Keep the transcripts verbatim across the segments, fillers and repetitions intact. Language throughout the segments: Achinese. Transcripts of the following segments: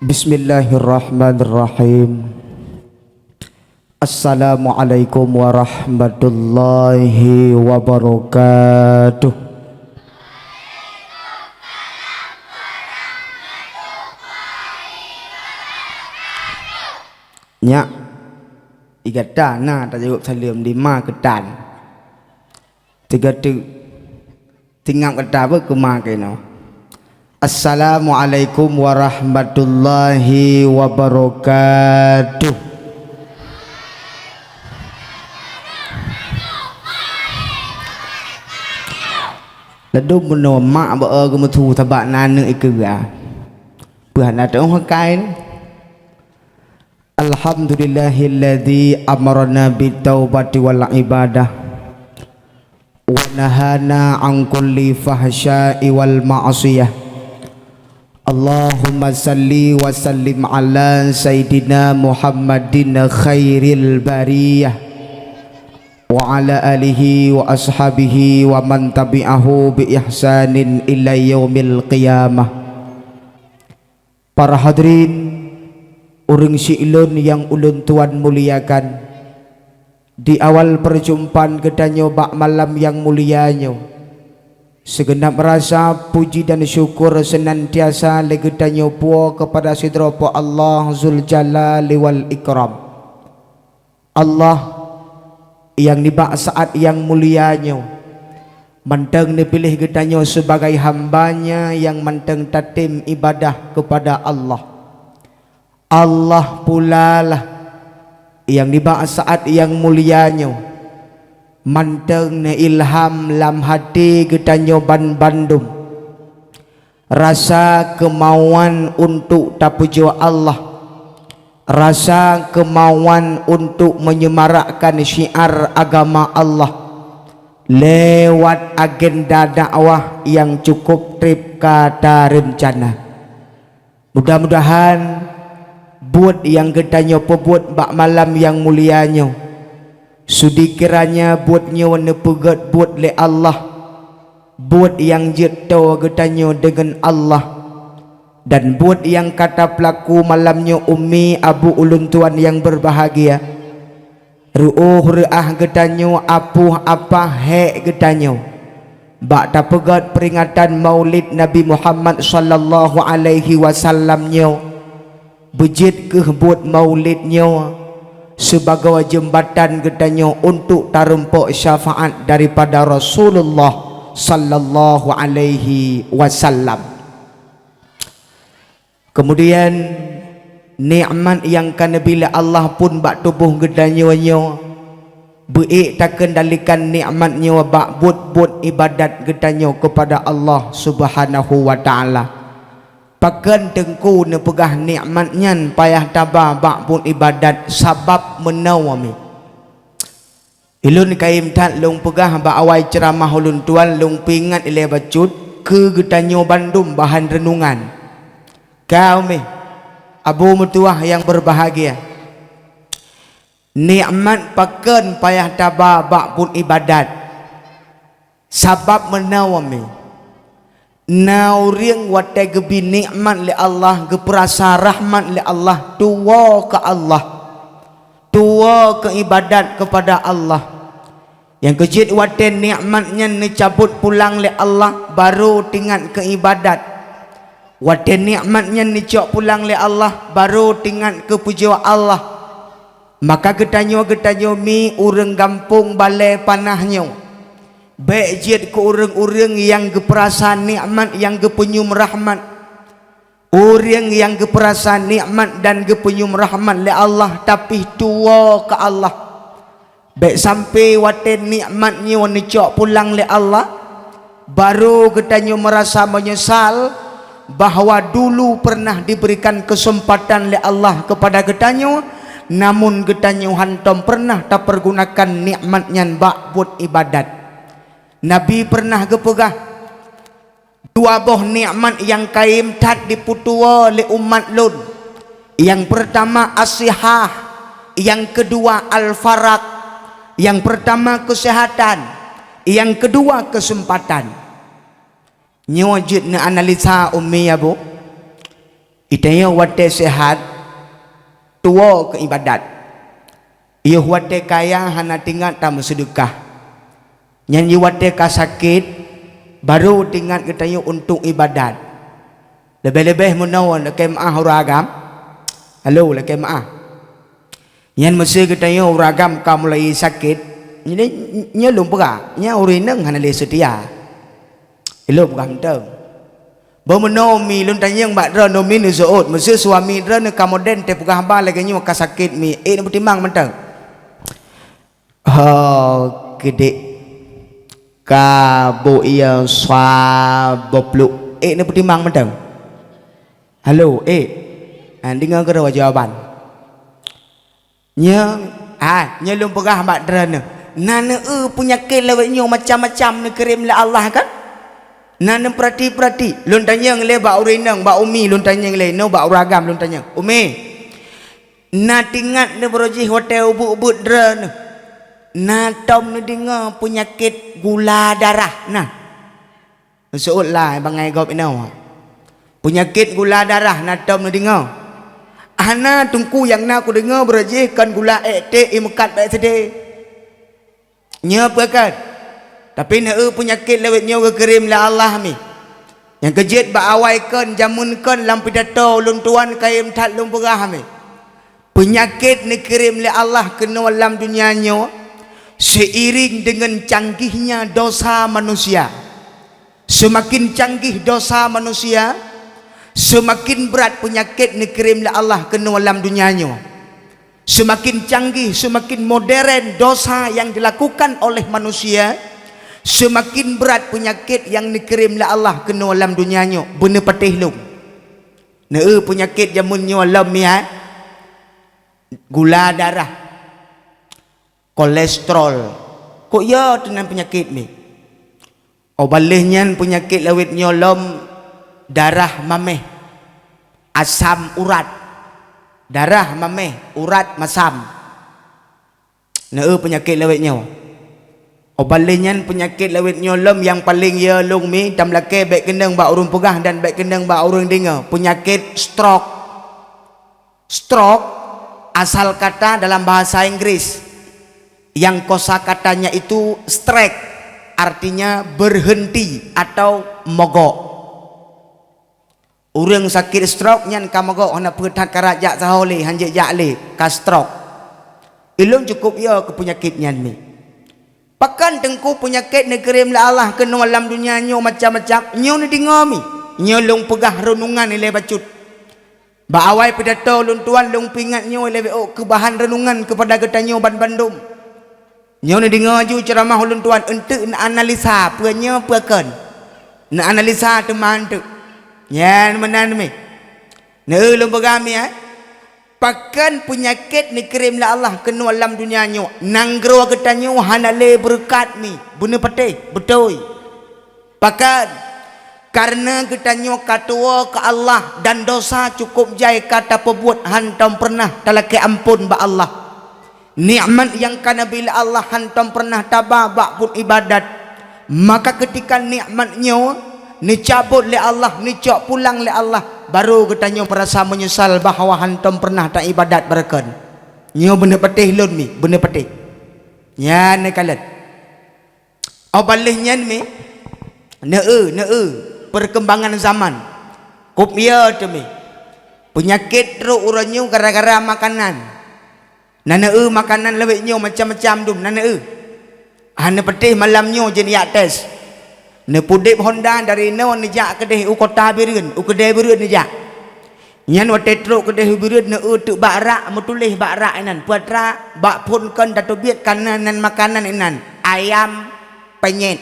Bismillahirrahmanirrahim. Assalamualaikum warahmatullahi wabarakatuh. Nyak, i gata na tajaweueb saleuem di ma keutan. Teuga teuk, tingap gata beukeuma keunoe. Assalamualaikum warahmatullahi wabarakatuh. Ladôm bunoe mak beu geumeusu sabak na aneuk ikeue. Peue hana teuh kai. Alhamdulillahilladzi amarna bitaubati wal ibadah wa nahana an kulli fahsya'i wal ma'siyah. Allahumma salli wa sallim ala sayyidina Muhammadin khairil bariyah wa ala alihi wa ashabihi wa man tabi'ahu bi ihsanin ila yaumil qiyamah. Para hadirin, ureuëng siulôn nyang ulôn tuan muliakan, di awal peujumpaan geutanyoe bak malam nyang mulia nyoe, sigeunab rasa puji dan syukur seunantiasa lé geutanyoe puwoe keupada sidroe Po Allah Zuljalali wal Ikram. Allah, nyang nibak saát nyang mulia nyoe, mantong neupiléh geutanyoe sibagai hamba-Nya nyang mantong tatem iébadah keupada Allah. Allah pulalah, nyang nibak saát nyang mulia nyoe, mantong neuilham lam até geutanyoe banbandum rasa keumauan untuk tapujoe Allah, rasa keumauan untuk menyemarakkan syiar agama Allah lewat agenda dakwah nyang cukup treb ka tareuncana. Mudah-mudahan buet nyang geutanyoe peubuet bak malam nyang mulia nyoe, sudi kiranya buet nyoe neupeugét buet lé Allah, buet nyang jeuet toe geutanyoe deungon Allah, dan buet nyang ka tapeulaku malam nyoe ummi abu ulôn tuan nyang beubahgia, reuôh reuah geutanyoe, apoh apah hék geutanyoe, bak tapeugét peuringatan Maulid Nabi Muhammad sallallahu alaihi wasallam nyoe. Beujeuet kheueh buet Maulid nyoe sibagoe jeumbatan geutanyoe untuk tarumpok syafaat daripada Rasulullah sallallahu alaihi wasallam. Keumudian, nikmat nyang ka neubi lé Allah phon bak tuboh geutanyoe nyoe, beu-ék takeundalikan nikmat nyoe bak buet-buet iébadat geutanyoe keupada Allah Subhanahu wa Ta'ala. Pakon teungku neupeugah nikmat nyan payah taba bak buet iébadat sabab meunoe mi. Ulôn kayém that lôn peugah bak awai ceuramah ulôn tuan, lôn peuingat ilée bacut keu geutanyoe bandum bahan reunungan. Ka uméh, abu meutuwah nyang beubahgia, nikmat pakon payah taba bak buet iébadat. Sabab meunoe mi. Na ureuëng watée geubi nikmat lé Allah, geupeurasa rahmat lé Allah, tuwoe keu Allah, tuwoe keu iébadat keupada Allah. Nyang keujeuet watée nikmat nyan neucabot pulang lé Allah, barô teuingat keu iébadat. Watée nikmat nyan neucok pulang lé Allah, barô teuingat keu pujoe Allah. Maka geutanyoe-geutanyoe mi ureuëng gampông Balée Panah nyoe, bék jeuet keu ureuëng-ureuëng nyang geupeurasa nikmat nyang geupeunyum rahmat. Ureuëng nyang geupeurasa nikmat dan geupeunyum rahmat lé Allah, tapi tuwoe keu Allah. Bék sampai watée nikmat nyoe neucok pulang lé Allah, barô geutanyoe meurasa meunyeusal bahwa dulu pernah diberikan keuseumpatan lé Allah keupada geutanyoe, namun geutanyoe hántom pernah tapeurgunakan nikmat nyan bak buet iébadat. Nabi pernah geupeugah, dua boh nikmat nyang kayém that jipeutuwoe lé umat lôn. Nyang peurtama as-sihah, nyang keudua al-faragh. Nyang peurtama keuseuhatan, nyang keudua keuseumpatan. Nyoe jeuet neuanalisa ummi abu. Geutanyoe watée seuhat, tuwoe keu iébadat. Yoh watée kaya hana teuingat tameuseudeukah. Nyan jih watée ka sakét, barô teuingat geutanyoe untuk iébadat. Leubeh-leubeh meunoe lakée meuáh ureuëng agam. Halo, lakée meuáh. Nyan meusé geutanyoe ureuëng agam ka mulai sakét, nyoe lôn peugah, nyan ureuëng inong hana lé seutia. Ilôn peugah mantong. Bak meunoe mi lôn tanyong bak droeneuh mi neuseuôt, meusé suami droeneuh ka modern teupeugah haba lagée nyoe ka sakét mi, ék neupeutimang mantong. Ho, keudéh ka bôk ie sua boh pluek, ék neupeutimang mantong. Halo, ék. Ha, deungoe keudroe jawaban. Nyoe, ha, nyoe lôn peugah bak droeneuh. Na neueu peunyakét lawét nyoe macam-macam neukirém lé Allah kan? Na neupeurati-peurati. Lôn tanyong lé bak ureuëng inong, bak umi lôn tanyong lé, nyoe bak ureuëng agam lôn tanyong. Umi, na teuingat neuh baroe jih watée ubeuet-ubeuet droeneuh. Na tom neudeungoe peunyakét gula darah, na? Neuseuôt lah bangai gob inoe. Peunyakét gula darah na tom neudeungoe? Hana, Teungku, nyang na kudeungoe baroe jih kon gula ék té imeukat bék seudeh. Nyoe peue kon? Tapi neueu peunyakét lawét nyoe geukirém lé Allah mi. Nyang keujeuet bak awai kon, jameun kon lam pidato ulôn tuan kayém that lôn peugah mi. Peunyakét neukirém lé Allah keunoe lam donya nyoe seiring deungon canggihnya dosa manusia. Seumaken canggih dosa manusia, seumaken brat peunyakét neukirém lé Allah keunoe lam donya nyoe. Seumaken canggih, seumaken modern dosa nyang dilakukan oleh manusia, seumaken brat peunyakét nyang neukirém lé Allah keunoe lam donya nyoe. Beuneupatéh lom. Neueu peunyakét jameun nyoe lom mi hai. Gula darah, kolesterol. Kok yo teunan peunyakét mi? Óh baleh nyan peunyakét lawét nyoe lom darah maméh, asam urat. Darah maméh, urat masam. Neueu peunyakét lawét nyoe. Óh baleh nyan peunyakét lawét nyoe lom nyang paleng yo lôn mi tam lakée bék keunong bak ureuëng peugah dan bék keunong bak ureuëng deungoe, peunyakét stroke. Stroke asal kata dalam bahasa Inggris yang kosakatanya itu strike, artinya berhenti atau mogok. Ureuëng sakét stroke nyan ka mogok hana peue that karat jak saho lé, hanjeuet jak lé, ka stroke. Ilôn cukôp yo keu peunyakét nyan mi. Pakon Teungku peunyakét neukirém lé Allah keunoe lam donya nyoe macam-macam? Nyoe neudeungoe mi. Nyoe lôn peugah reunungan ilée bacut. Bak awai pidato ulôn tuan lôn peuingat nyoe lé wéok keu bahan reunungan keupada geutanyoe banmandum. Nyoe neudeungoe ju ceuramah ulôn tuan eunteuk neuanalisa peue nyoe peue kon. Neuanalisa teuma eunteuk. Nyan meunan mi. Neueu lôn peugah mi, eh? Pakon peunyakét neukirém lé Allah keunoe lam donya nyoe? Nanggroe geutanyoe hana lé beureukat mi, beuneupatéh, beutôi. Pakon? Kareuna geutanyoe ka tuwoe keu Allah dan dosa cukôp jai ka tapeubuet hantom peureunah talakée amphon bak Allah. Nikmat nyang ka neubi lé Allah hantom peureunah taba bak buet iébadat. Maka keutika nikmat nyoe neucabot lé Allah, neucok pulang lé Allah, barô geutanyoe meurasa meunyeusal bahwa hantom peureunah taiébadat beureukon. Nyoe beuneupatéh lôn mi, beuneupatéh. Nyan neukalon. Óh baleh nyan mi, neueu, neueu, peurkeumbangan zaman. Kôp yo teumi. Peunyakét trok uroe nyoe gara-gara makanan. Na neueu makanan lawét nyoe macam-macam dum na neueu. Hana peutéh malam nyoe jeuet jak tes. Neupudeb honda dari noe neujak keudeh u kota Bireuen, u keudée Bireuen neujak. Nyan watée trok keudeh u Bireuen neueu teuk bak rak meutuléh bak rak inan, peue atra bak phon kon tateubiet kana nan makanan inan, ayam penyet.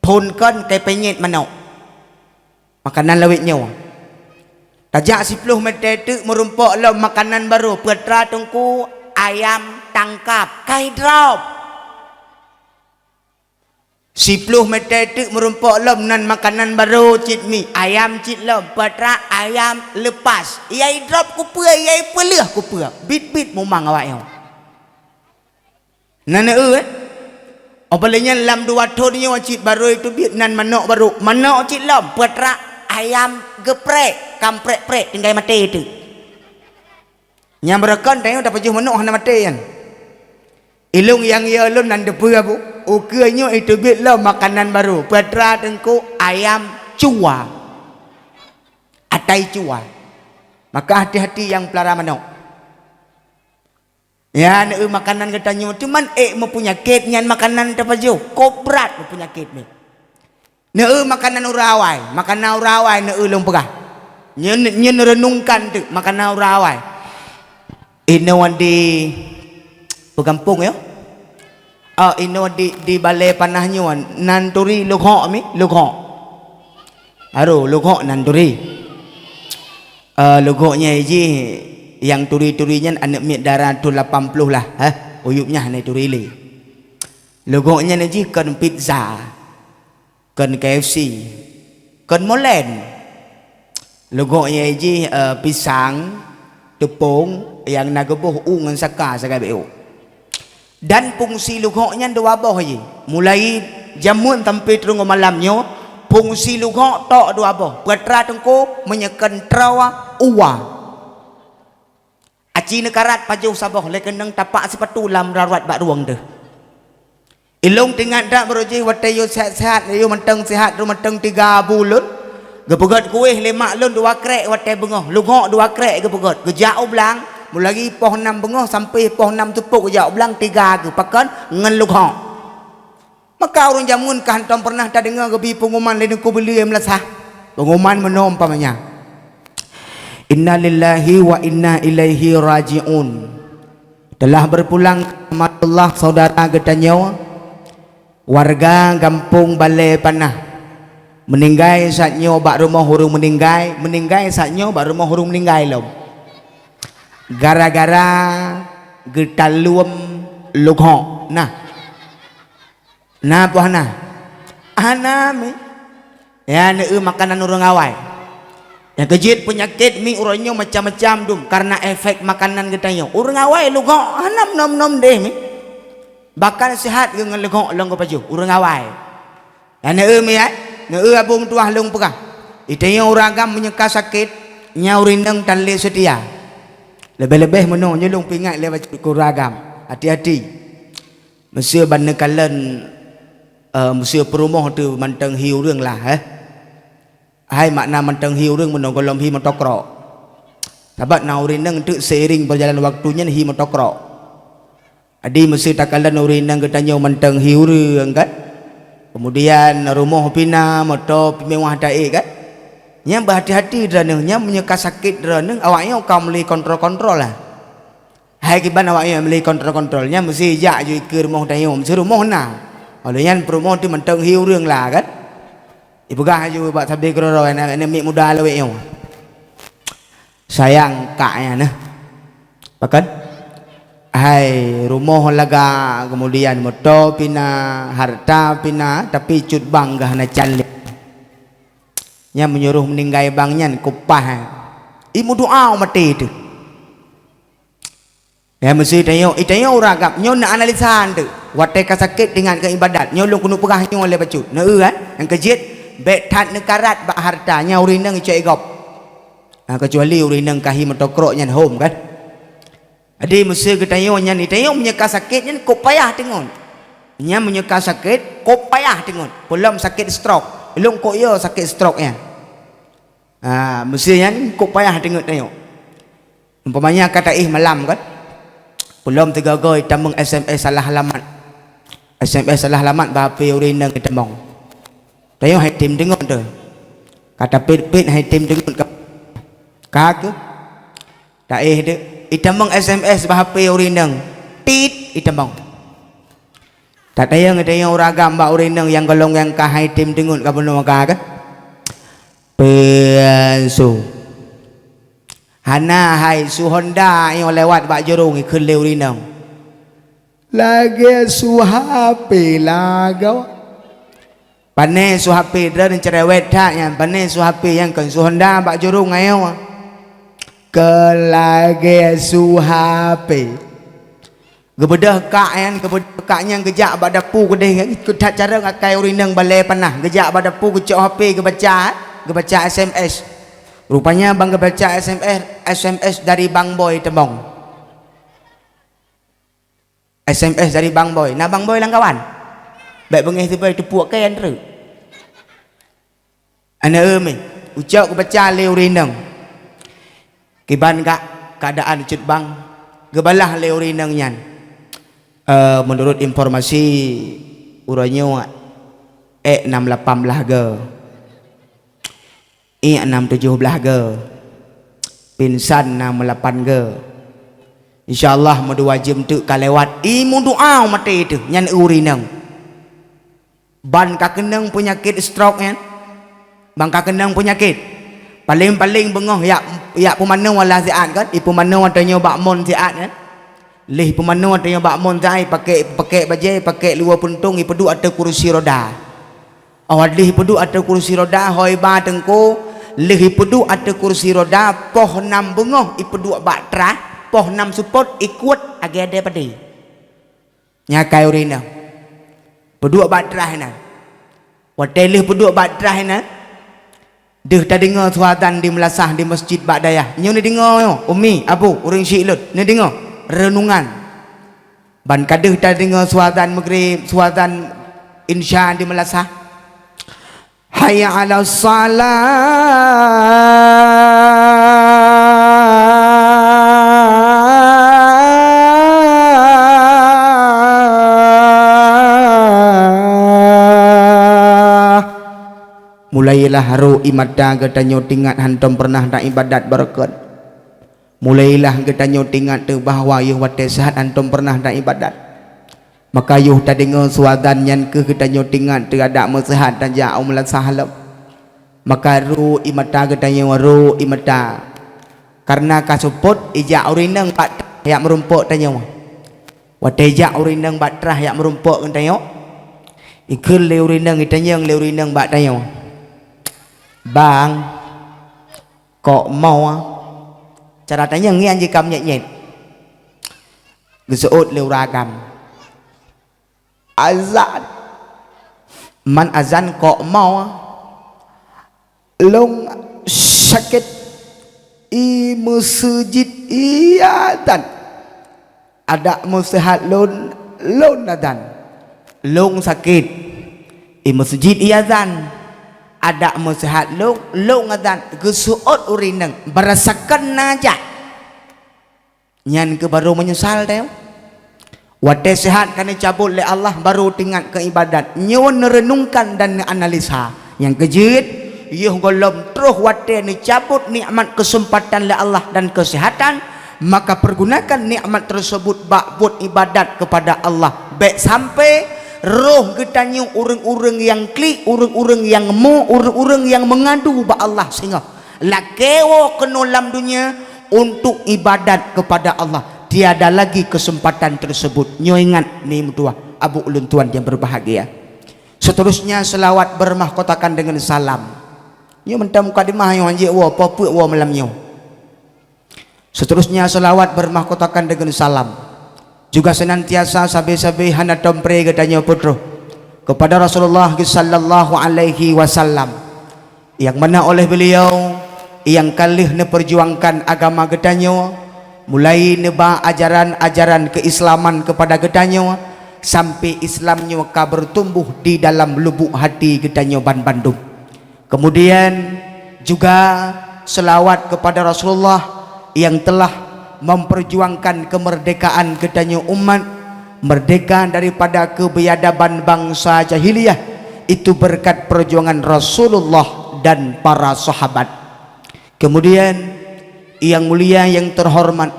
Phon kon keu penyet manok. Makanan lawét nyoe. Tajak siploh meter teuk meurumpok lom makanan barô, peue atra Teungku, ayam tangkap, kai drop. Siploh meter teuk meurumpok lom nan makanan barô cit mi, ayam cit lom, peue atra ayam leupas. Iyai drop kupeue, iyai peuleueh kupeue, bit-bit mumang awak nyoe. Na neueu, eh? Óh baleh nyan lam dua thon nyoe cit barô teubiet nan manok barô, manok cit lom, peue atra ayam geuprek. kam prek-prek tinggai maté teuk. Nyang beureukan tanyoe tapajoh manok hana maté nyan. Ilong nyang yo lôn nan deupeu abu. Ukeue nyoe iteubiet lom makanan barô. Peue atra teungku, ayam cua. Atai cua. Maka hati-hati nyang peulara manok. Ya, neu makanan geutanyoe. Cuman ék meupeunyakét nyan makanan tapajoh. Kok brat meupeunyakét nyoe. Neu makanan ureuëng awai, makanan ureuëng awai neu lôn peugah. Nyen, nyen renungkan teuk makanan ureuëng awai. Inoe di peugampông ya. Oh, inoe di, di balai panah nyoe nan turi lughok mi, lughok. Aduh, lughok nan turi. Eh, lughok nyan jih nyang turi-turi nyan aneuk miet dara thon lapan ploh lah, eh. Uyup nyan hana turi lé. Lughok nyan jih kon pizza. Kon K F C, kon molen. Lughok nyan jih, eh, pisang, teupông nyang na geuboh u ngon saka sagai bék u. Dan fungsi lughok nyan dua boh jih. Mulai jameun sampai teungoh malam nyoe, fungsi lughok tok dua boh. Peue atra teungku, meunyoe kon troe, uwa. Aci neukarat pajoh saboh lé keunong tapak sipatu lam darurat bak ruweueng deuh. Ilong teuingat that beurujih watée yôh sehat-sehat, yôh mantong sehat, yôh mantong tiga bu lôn. Geupeugét kueh lé mak lôn dua krek watée beungoh, lughok dua krek geupeugét. Geujak u blang, mulai poh nam beungoh sampai poh nam teupok geujak u blang tiga geuh pakon ngon lughok. Maka ureuëng jameun ka hántom peureunah tadeungoe geubi peunguman lé Teungku Beuli meulasah. Peunguman meunoe umpamanya, "Innalillahi wa inna ilaihi raji'un." Telah berpulang ke rahmat Allah saudara geutanyoe, warga gampông Balai Panah. Meuninggai saat nyoe bak rumoh ureuëng meuninggai, meuninggai saat nyoe bak rumoh ureuëng meuninggai lom. Gara-gara geutaleuem lughok. Nah, Na peue hana? Hana mi. Ya, neu makanan ureuëng awai. Nyang keujeuet peunyakét mi uroe nyoe macam-macam dum karena efek makanan geutanyoe. Ureuëng awai lughok hana meunom-nom deh mi. Bahkan sehat geuh ngon lughok lôn geupajoh ureuëng awai. Ya, neu mi ai, neu abong tuah lôn peugah. Itanyoe ureuëng agam meunyoe ka sakét, nyan ureuëng inong tan lé seutia. Leubeh-leubeh meunoe nyoe lôn peuingat lé bacut keu ureuëng agam. Hati-hati. Meuseu ban neukalon, eh, meuseu peurumoh teuh mantong hi ureuëng lah, eh. Hai makna mantong hi ureuëng meunoe gohlom hi meutokrok. Sabab na ureuëng inong teuk seiring beujalan waktu nyan hi meutokrok. Jadi meuseu takalon ureuëng inong geutanyoe mantong hi ureuëng kan. Kemudian rumoh pih na, moto pih mewah taék kan. Nyan beuhati-hati droeneueh, nyan meunyoe ka sakét droeneueh, awaknyoe ka meuli kontrol-kontrol lah. Hai kiban awaknyoe meuli kontrol-kontrol, nyan meuseu jak ju ikeue rumoh tanyoe, meuseu rumoh na. Óh lheueh nyan peurumoh teuh mantong hi ureuëng lah kan. Ipeugah laju bak sabe keudroe-droe aneuk miet muda lawét nyoe. Sayang kak nyan nah. Pakon? Hai rumoh laga, kemudian moto pih na, harta pih na, tapi cut bank gah na can lé. Nyan meunyoe roh meuninggai bank nyan kupah. I meudoa maté teuh. Ya, meuseu tanyoe, itanyoe ureuëng agam, nyoe na analisa teuk. Watée ka sakét teuingat keu ibadat, nyoe lôn keuneuk peugah nyoe lé bacut. Neu kan? Nyang keujeuet, bék that neukarat bak harta, nyan ureuëng inong icok igop. Ha, keucuali ureuëng inong ka hi meutokrok nyan hom kan. Jadi meuseu geutanyoe nyan, itanyoe meunyoe ka sakét nyan kok payah teungon. Nyan meunyoe ka sakét, kok payah teungon. Peulom sakét stroke. Ilong kok yo sakét stroke nyan. Ha, meuseu nyan kok payah teungon tanyoe. Umpamanya ka taéh malam kan. Peulom teugoe-goe itamong S M S salah alamat. S M S salah alamat bak H P ureuëng inong itamong. Tanyoe hai tem deungon teuh. Ka tapet-pet hai tem deungon ka. Ka keuh. Taéh deuek. Itamong S M S bak H P ureuëng inong. Tit itamong. Tatayang-tayang ureuëng agam bak ureuëng inong nyang golom nyang ka hai tem deungon ka bunoe ka keuh. Peue su. Hana hai su Honda nyoe lewat bak jurông ikheun lé ureuëng inong. Lagée su H P lagoe. Pane su H P droeneuh cerewet that nyan, pane su H P nyang kon su Honda bak jurông ayoe. Keu lagée su H P. Geubeudôh kak nyan, geubeudôh kak nyan geujak bak dapu keudeh, keuthat carông akai ureuëng inong Balai Panah, geujak bak dapu geucok H P geubaca, geubaca S M S. Rupanya bang geubaca S M S, S M S dari Bang Boy teumong. S M S dari Bang Boy. Na Bang Boy lam kawan? Bèk beungéh sibeue teupuek kèe treuk. Aneuk meuh, ucok geubaca lé ureueng inong. Kiban gak keuadaan cut bang, geubalah lé ureueng inong nyan. Eh, menurut informasi uroe nyoe, ék nam lapan blah go. Ék nam tujoh blah go. Pingsan nam lapan go. Insya Allah meudua jeuem teuk ka lewat. I meudoa maté teuh nyan ureueng inong. Ban ka keunong peunyakét stroke nyan. Ban ka keunong peunyakét. Paleng-paleng beungoh yak, yak peumanoe lah siat kan. I peumanoe tanyoe bak mon siat kan. Lheuh peumanoe tanyoe bak mon siat, pakai, pakai bajèe, pakai luwa puntông, ipeuduek ateueh kursi roda. Awak lheuh ipeuduek ateueh kursi roda, hôi ba teungku, lheuh ipeuduek ateueh kursi roda, poh nam beungoh ipeuduek bak trah, poh nam seupôt ikuet agèe deh padé. Nyan kayée ureueng inong. Peuduek bak trah inan. Watée lheueh peuduek bak trah inan, deuh tadeungoe suara azan di meulasah di meuseujid bak dayah. Nyoe neudeungoe nyoe, umi, abu, ureueng syik lôn, neudeungoe reunungan. Ban ka deuh tadeungoe suara azan meugrib, suara azan insya di meulasah. Hayya 'alas shalah. Mulailah rô ié mata geutanyoe teuingat hantom peureunah na iébadat beureukat. Mulailah geutanyoe teuingat teuh bahwa yoh watée seuhat hantom peureunah na iébadat. Maka yoh tadeungoe suara azan nyan kheueh geutanyoe teuingat teuh adak meuseuhat dan jak u meulasah lom. Maka rô ié mata geutanyoe, rô ié mata. Kareuna ka seupôt ijak ureueng inong bak trah yak meurumpok tanyoe. Watée ijak ureueng inong bak trah yak meurumpok ngon tanyoe, ikheun lé ureueng inong, itanyong lé ureueng inong bak tanyoe, "Bang, kok mo?" Cara tanyong nyan jikam nyét-nyét. Geuseuôt lé ureueng agam. Azan. Man azan kok mo? Lôn sakét i meuseujid ié azan. Adak meuseuhat lôn, lôn azan. Lôn sakét i meuseujid ié azan. Adak meuseuhat lôn, lôn azan. Geuseuôt ureueng inong, beurasakan na jak. Nyan keuh barô meunyeusal teuh. Watée seuhat ka neucabot lé Allah, barô teuingat keu iébadat. Nyoe neureunungkan dan neuanalisa. Nyang keujeuet, yoh gohlom troh watée neucabot nikmat keuseumpatan lé Allah dan keuseuhatan, maka peugunakan nikmat teuseubut bak buet iébadat keupada Allah. Bék sampoe roh geutanyoe ureueng-ureueng nyang klik, ureueng-ureueng nyang mo, ureueng-ureueng nyang meungadu bak Allah singoh. Lakée woe keunoe lam donya untuk iébadat keupada Allah. Tiada lagi keuseumpatan teuseubut. Nyoe ingat, ni meutuah, abu ulôn tuan nyang beubahgia. Seuterusnya, seulaweuet beumahkotakan deungon salam. Nyoe mantong mukadimah nyoe hanjeuet woe, po peuet woe malam nyoe. Seuterusnya, seulaweuet beumahkotakan deungon salam. Juga seunantiasa sabe-sabe hana tom pré geutanyoe peutroh keupada Rasulullah sallallahu alaihi wasallam, nyang mana oleh beuliau nyang ka lheueh neupeurjuangkan agama geutanyoe, mulai neuba ajaran-ajaran keuislaman keupada geutanyoe, sampoe Islam nyoe ka beutumboh di dalam lubuk hati geutanyoe banbandum. Kemudian juga seulaweuet keupada Rasulullah nyang telah memperjuangkan kemerdekaan geutanyoe umat, merdeka daripada keubiadaban bansa jahiliyah, itu berkat perjuangan Rasulullah dan para sahabat. Kemudian, nyang mulia, nyang teuhoreumat,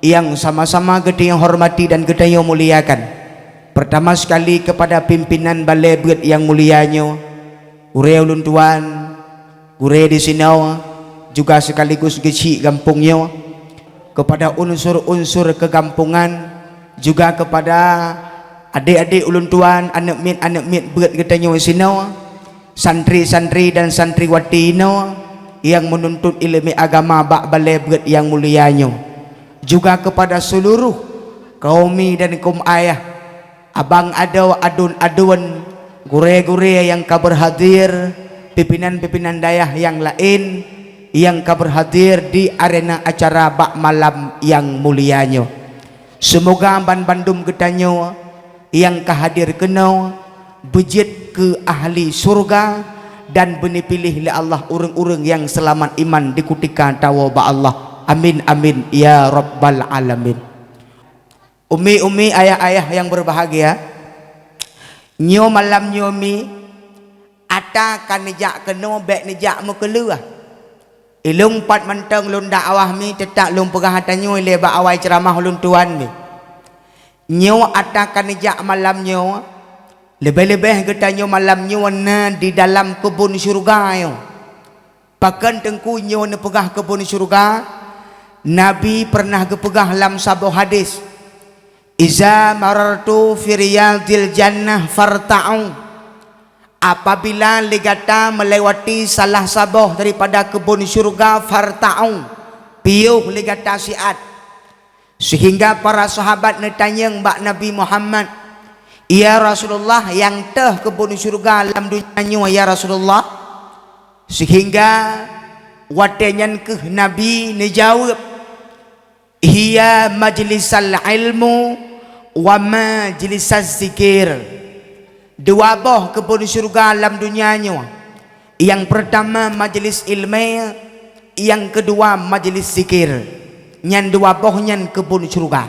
nyang sama-sama geutanyoe hormati dan geutanyoe muliakan. Pertama sekali kepada pimpinan balée beuet nyang mulia nyoe, gurée ulôn tuan, gurée disinoe, juga sekaligus geuchik gampông nyoe, kepada unsur-unsur keugampongan, juga kepada adék-adék ulôn tuan, aneuk miet-aneuk miet beuet geutanyoe sinoe, santri-santri dan santriwati inoe nyang meununtut iéleumé agama bak balée beuet nyang mulia nyoe, juga kepada seuluruh kaum mi dan kaum ayah, abang adoe, aduen-aduen, gurée-gurée nyang ka beurhadir, pimpinan-pimpinan dayah nyang laén, nyang ka berhadir di arena acara bak malam nyang mulia nyoe. Seumoga banbandum geutanyoe nyang ka hadir keunoe beujeuet keu ahli syurga dan beuneupiléh lé Allah ureuëng-ureuëng nyang seulamat iman di kutika tawoe bak Allah. Amin, amin, ya rabbal alamin. Umi-umi, ayah-ayah nyang berbahagia, nyoe malam nyoe mi, ata ka neujak keunoe bék neujak meukeuleueh. Ilông pat mantong lôn dakwah mi, teutak lôn peugah ata nyoe lé bak awai ceuramah lôn tuan mi. Nyoe ata ka neujak malam nyoe, leubeh-leubeh geutanyoe malam nyoe na di dalam keubon syeuruga nyoe. Pakon Teungku nyoe neupeugah keubon syeuruga? Nabi peureunah geupeugah lam saboh hadis, "Iza marartu fi riyadil jannah farta'u." Apabila lé gata melewati salah saboh daripada keubon syeuruga, farta'u, piôh lé gata siat. Seuhingga para sahabat neutanyong bak Nabi Muhammad, "Ya Rasulullah, nyang toh keubon syeuruga lam donya nyoe, ya Rasulullah?" Seuhingga watée nyan kheueh Nabi neujaweueb, "Hiya majlisal ilmu wa majlisaz zikir." Dua boh keubon syeuruga lam donya nyoe. Nyang peurtama majlis iéleumé, nyang keudua majlis zikir. Nyan dua boh nyan keubon syeuruga.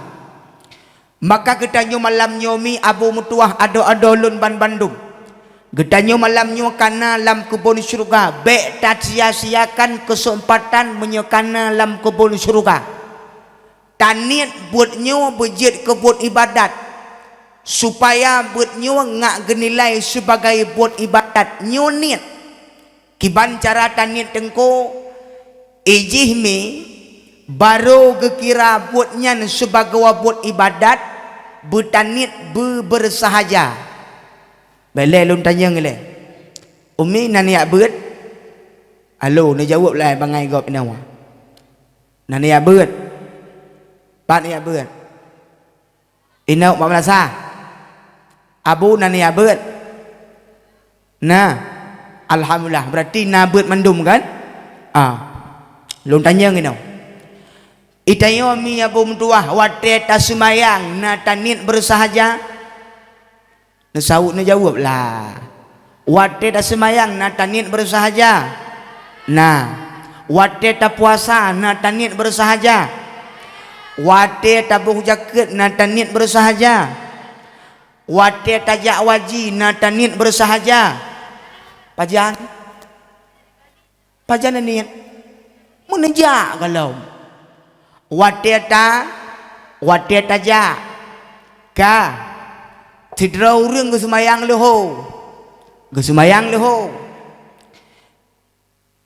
Maka geutanyoe malam nyoe mi Abu meutuwah adoe-adoe lôn banbandum. Geutanyoe malam nyoe kana lam keubon syeuruga, bék tasia-siakan keuseumpatan meunyoe kana lam keubon syeuruga. Taniet buet nyoe beujeuet keu buet iébadat, supaya buet nyoe ngak geunilai sibagai buet iébadat. Nyoe niet. Kiban cara taniet Teungku, ijih mi, barô geukira buet nyan sibagoe buet iébadat, beutaniet beubeursahaja. Bék lé lôn tanyong ilée, "Umi na niet beuet?" Alo, neujaweueb lé bangai gob inoe. "Na niet beuet." "Pat niet beuet?" "Inoe bak meunasah." "Abu na niet beuet?" "Na." "Alhamdulillah, beurati na beuet mandum kan?" "Ah." "Lôn tanyong inoe. Itanyoe mi Abu meutuwah, watée taseumayang na taniet beursahaja?" Neusaweueb neujaweueb lah. "Watée taseumayang na taniet beursahaja?" "Na." "Watée tapuasa na taniet beursahaja?" "Watée taboh jakeuet na taniet beursahaja?" "Watée tajak waji na taniet beursahaja?" Pajan? Pajan niet? Meuneujak gohlom. Watée ta, watée tajak. Ka. Sidroe ureuëng geuseumayang leuho. Geuseumayang leuho.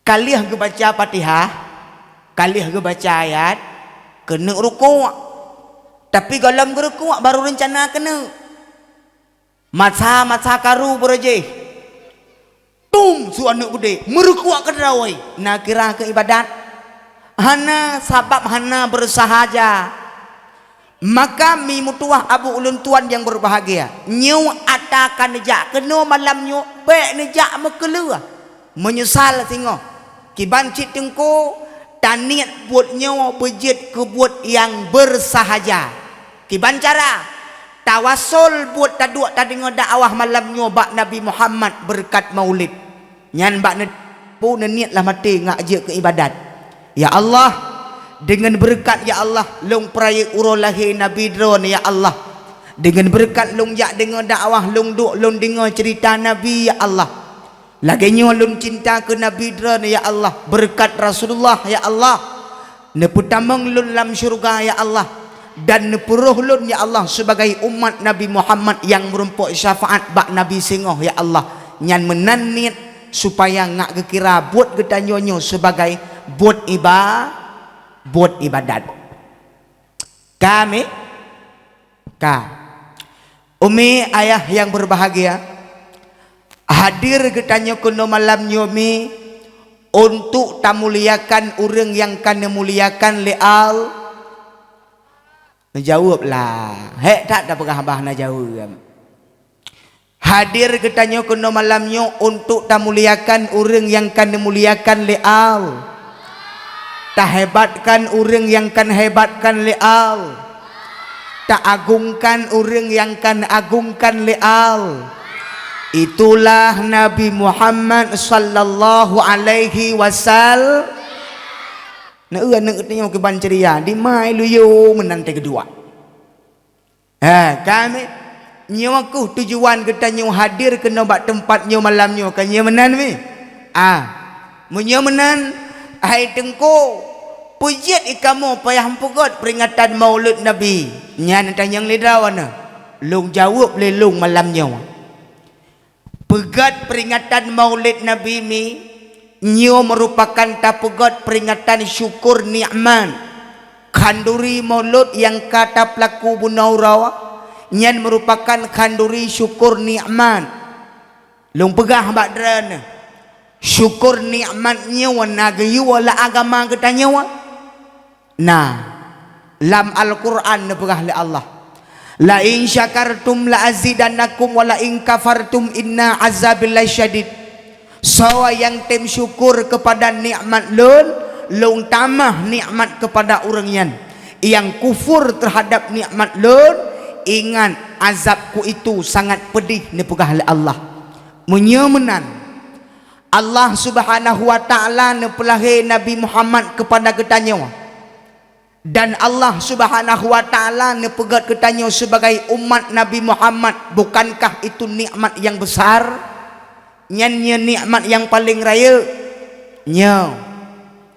Ka lheueh geubaca Fatihah, ka lheueh geubaca ayat, keuneuk rukuk. Tapi gohlom geurukuk baru reuncana keuneuk. Masa-masa karu beureujéh. Tum, su aneuëk beudé, meureukuak keudroe, na kira keu iébadat? Hana, sabab hana beursahaja. Maka mi meutuwah abu ulôn tuan nyang beurbahagia, nyoe ata ka neujak keunoe malam nyoe, bék neujak meukeuleueh, meunyeusal singoh. Kiban cit Teungku, taniet buet nyoe beujeuet keu buet nyang beursahaja. Kiban cara? Tawasol buet taduek tadeungoe dakwah malam nyoe bak Nabi Muhammad beureukat maulid. Nyan bak ne-, bu neuniet lam até ngak jeuet keu iébadat. Ya Allah, deungon beureukat ya Allah, lôn peurayeuk uroe lahé Nabi Droeneuh ya Allah. Deungon beureukat lôn jak deungoe dakwah, lôn duek lôn deungoe ceurita Nabi ya Allah. Lagée nyoe lôn cinta keu Nabi Droeneuh ya Allah, beureukat Rasulullah ya Allah. Neupeutamong lôn lam syeuruga ya Allah, dan neupeuroh lôn ya Allah sibagai umat Nabi Muhammad nyang meurumpok syafaat bak Nabi singoh ya Allah. Nyan meunan niet supaya ngak geukira buet geutanyoe nyoe sibagai buet iba-, buet iébadat. Ka mi? Ka. Umi, ayah nyang beurbahagia, hadir geutanyoe keunoe malam nyoe mi untuk tamuliakan ureuëng nyang ka neumuliakan lé Al-, neujaweueb lah. Hék that tapeugah bah na jaweueb. Hadir geutanyoe keunoe malam nyoe untuk tamuliakan ureuëng nyang ka neumuliakan lé Al-, Tahebatkan ureuëng nyang kan hebatkan lé Allah. Taagungkan ureuëng nyang kan agungkan lé Allah. Itulah Nabi Muhammad sallallahu alaihi wasallam. Neu aneuk tanyoe kiban ceria, di mai luyo meunan teuh keudua. Ha, kami nyoe keuh tujuan geutanyoe hadir keunoe bak teumpat nyoe malam nyoe, ka nyoe meunan mi? Ah, meunyoe meunan, hai Teungku, peujeuet ikamoe payah meupeugét peuringatan Maulud Nabi. Nyan tanyong lé droeneuh, lôn jaweueb lé lôn malam nyoe. Peugét peuringatan Maulid Nabi mi, nyoe meurupakan tapeugét peuringatan syukur nikmat. Khanduri Maulud nyang ka tapeulaku bunoe uroe, nyan meurupakan khanduri syukur nikmat. Lôn peugah bak droeneuh, syukur nikmat nyoe na geuyue lam agama geutanyoe. Nah, lam Al-Qur'an neupeugah lé Allah, "La in syakartum la azidannakum wa la in kafartum inna azabi lasyadid." Soe nyang tem syukur keupada nikmat Lôn, Lôn tamah nikmat keupada ureuëng nyan. Nyang kufur teuhadab nikmat Lôn, ingat, azab-Ku itu sangat peudeh, neupeugah lé Allah. Meunyoe meunan, Allah Subhanahu wa Ta'ala neupeulahé Nabi Muhammad keupada geutanyoe. Dan Allah Subhanahu wa Ta'ala neupeugét geutanyoe sibagai umat Nabi Muhammad, bukankah itu nikmat nyang besar? Nyan nyoe nikmat nyang paleng rayeuk. Nyoe,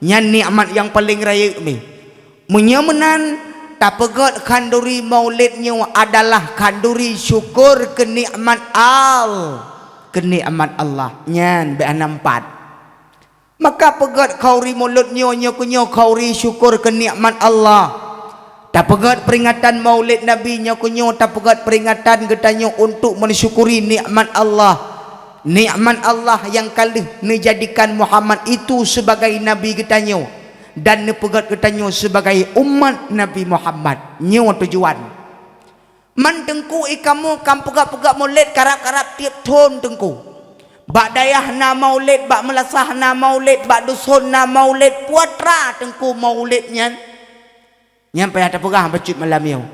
nyan nikmat nyang paleng rayeuk mi. Meunyoe meunan, tapeugét khanduri Maulid nyoe adalah khanduri syukur keu nikmat Al-, keu nikmat Allah. Nyan bék hana meupat. Maka peugét khanduri Maulud nyoe, nyoe keuh nyoe khanduri syukur keu nikmat Allah. Tapeugét peuringatan Maulid Nabi nyoe keuh nyoe, tapeugét peuringatan geutanyoe untuk mensyukuri nikmat Allah. Nikmat Allah nyang ka lheueh neujadikan Muhammad itu sibagai nabi geutanyoe dan neupeugét geutanyoe sibagai umat Nabi Muhammad. Nyoe tujuan. Man Teungku, ikamoe ka meupeugét-peugét Maulid karab-karab tieb thon Teungku. Bak dayah na Maulid, bak meulasah na Maulid, bak duson na Maulid, peue atra Teungku Maulid nyan? Nyan payah tapeugah bacut malam nyoe.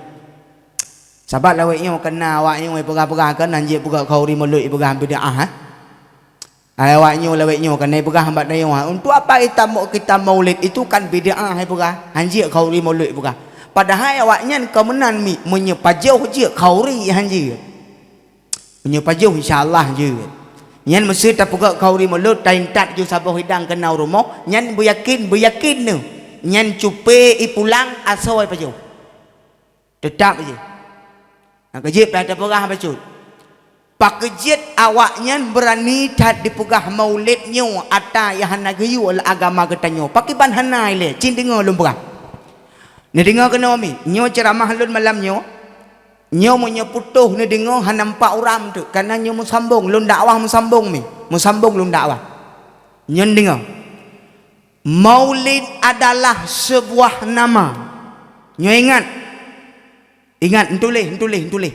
Sabab lawét nyoe keunan awak nyoe peugah-peugah keunan jeuet peugét khanduri Maulud ipeugah bid'ah, eh? Hai awak nyoe lawét nyoe keunan peugah bak tanyoe, "Untuk apa kita mau, kita Maulid? Itu kan bid'ah," hai peugah. Hanjeuet khanduri Maulud peugah. Padahai awak nyan ka meunan mi, meunyoe pajoh jeuet khanduri hanjeuet. Meunyoe pajoh insya Allah jeuet. Nyan meusé tapeugét khanduri Maulud, taintat ju saboh hidang keunan u rumoh, nyan beuyakin, beuyakin neuh. Nyan cupé ipulang asoe pajoh. Teutap jih. Nyang keujeuet payah tapeugah bacut. Pakriban awak nyan beurani that dipeugah Maulid nyoe atra nyang hana geuyue lam agama geutanyoe. Pakriban hana ilée, cit deungoe lôn peugah. Neudeungoe keunoe mi, nyoe ceuramah lôn malam nyoe. Nyoe meunyoe putôh neudeungoe hana meupat uram teuk, kareuna nyoe meusambong, lôn dakwah meusambong mi. Meusambong lôn dakwah. Nyoe neudeungoe. Maulid adalah sebuah nama. Nyoe ingat. Ingat, neutuléh, neutuléh, neutuléh.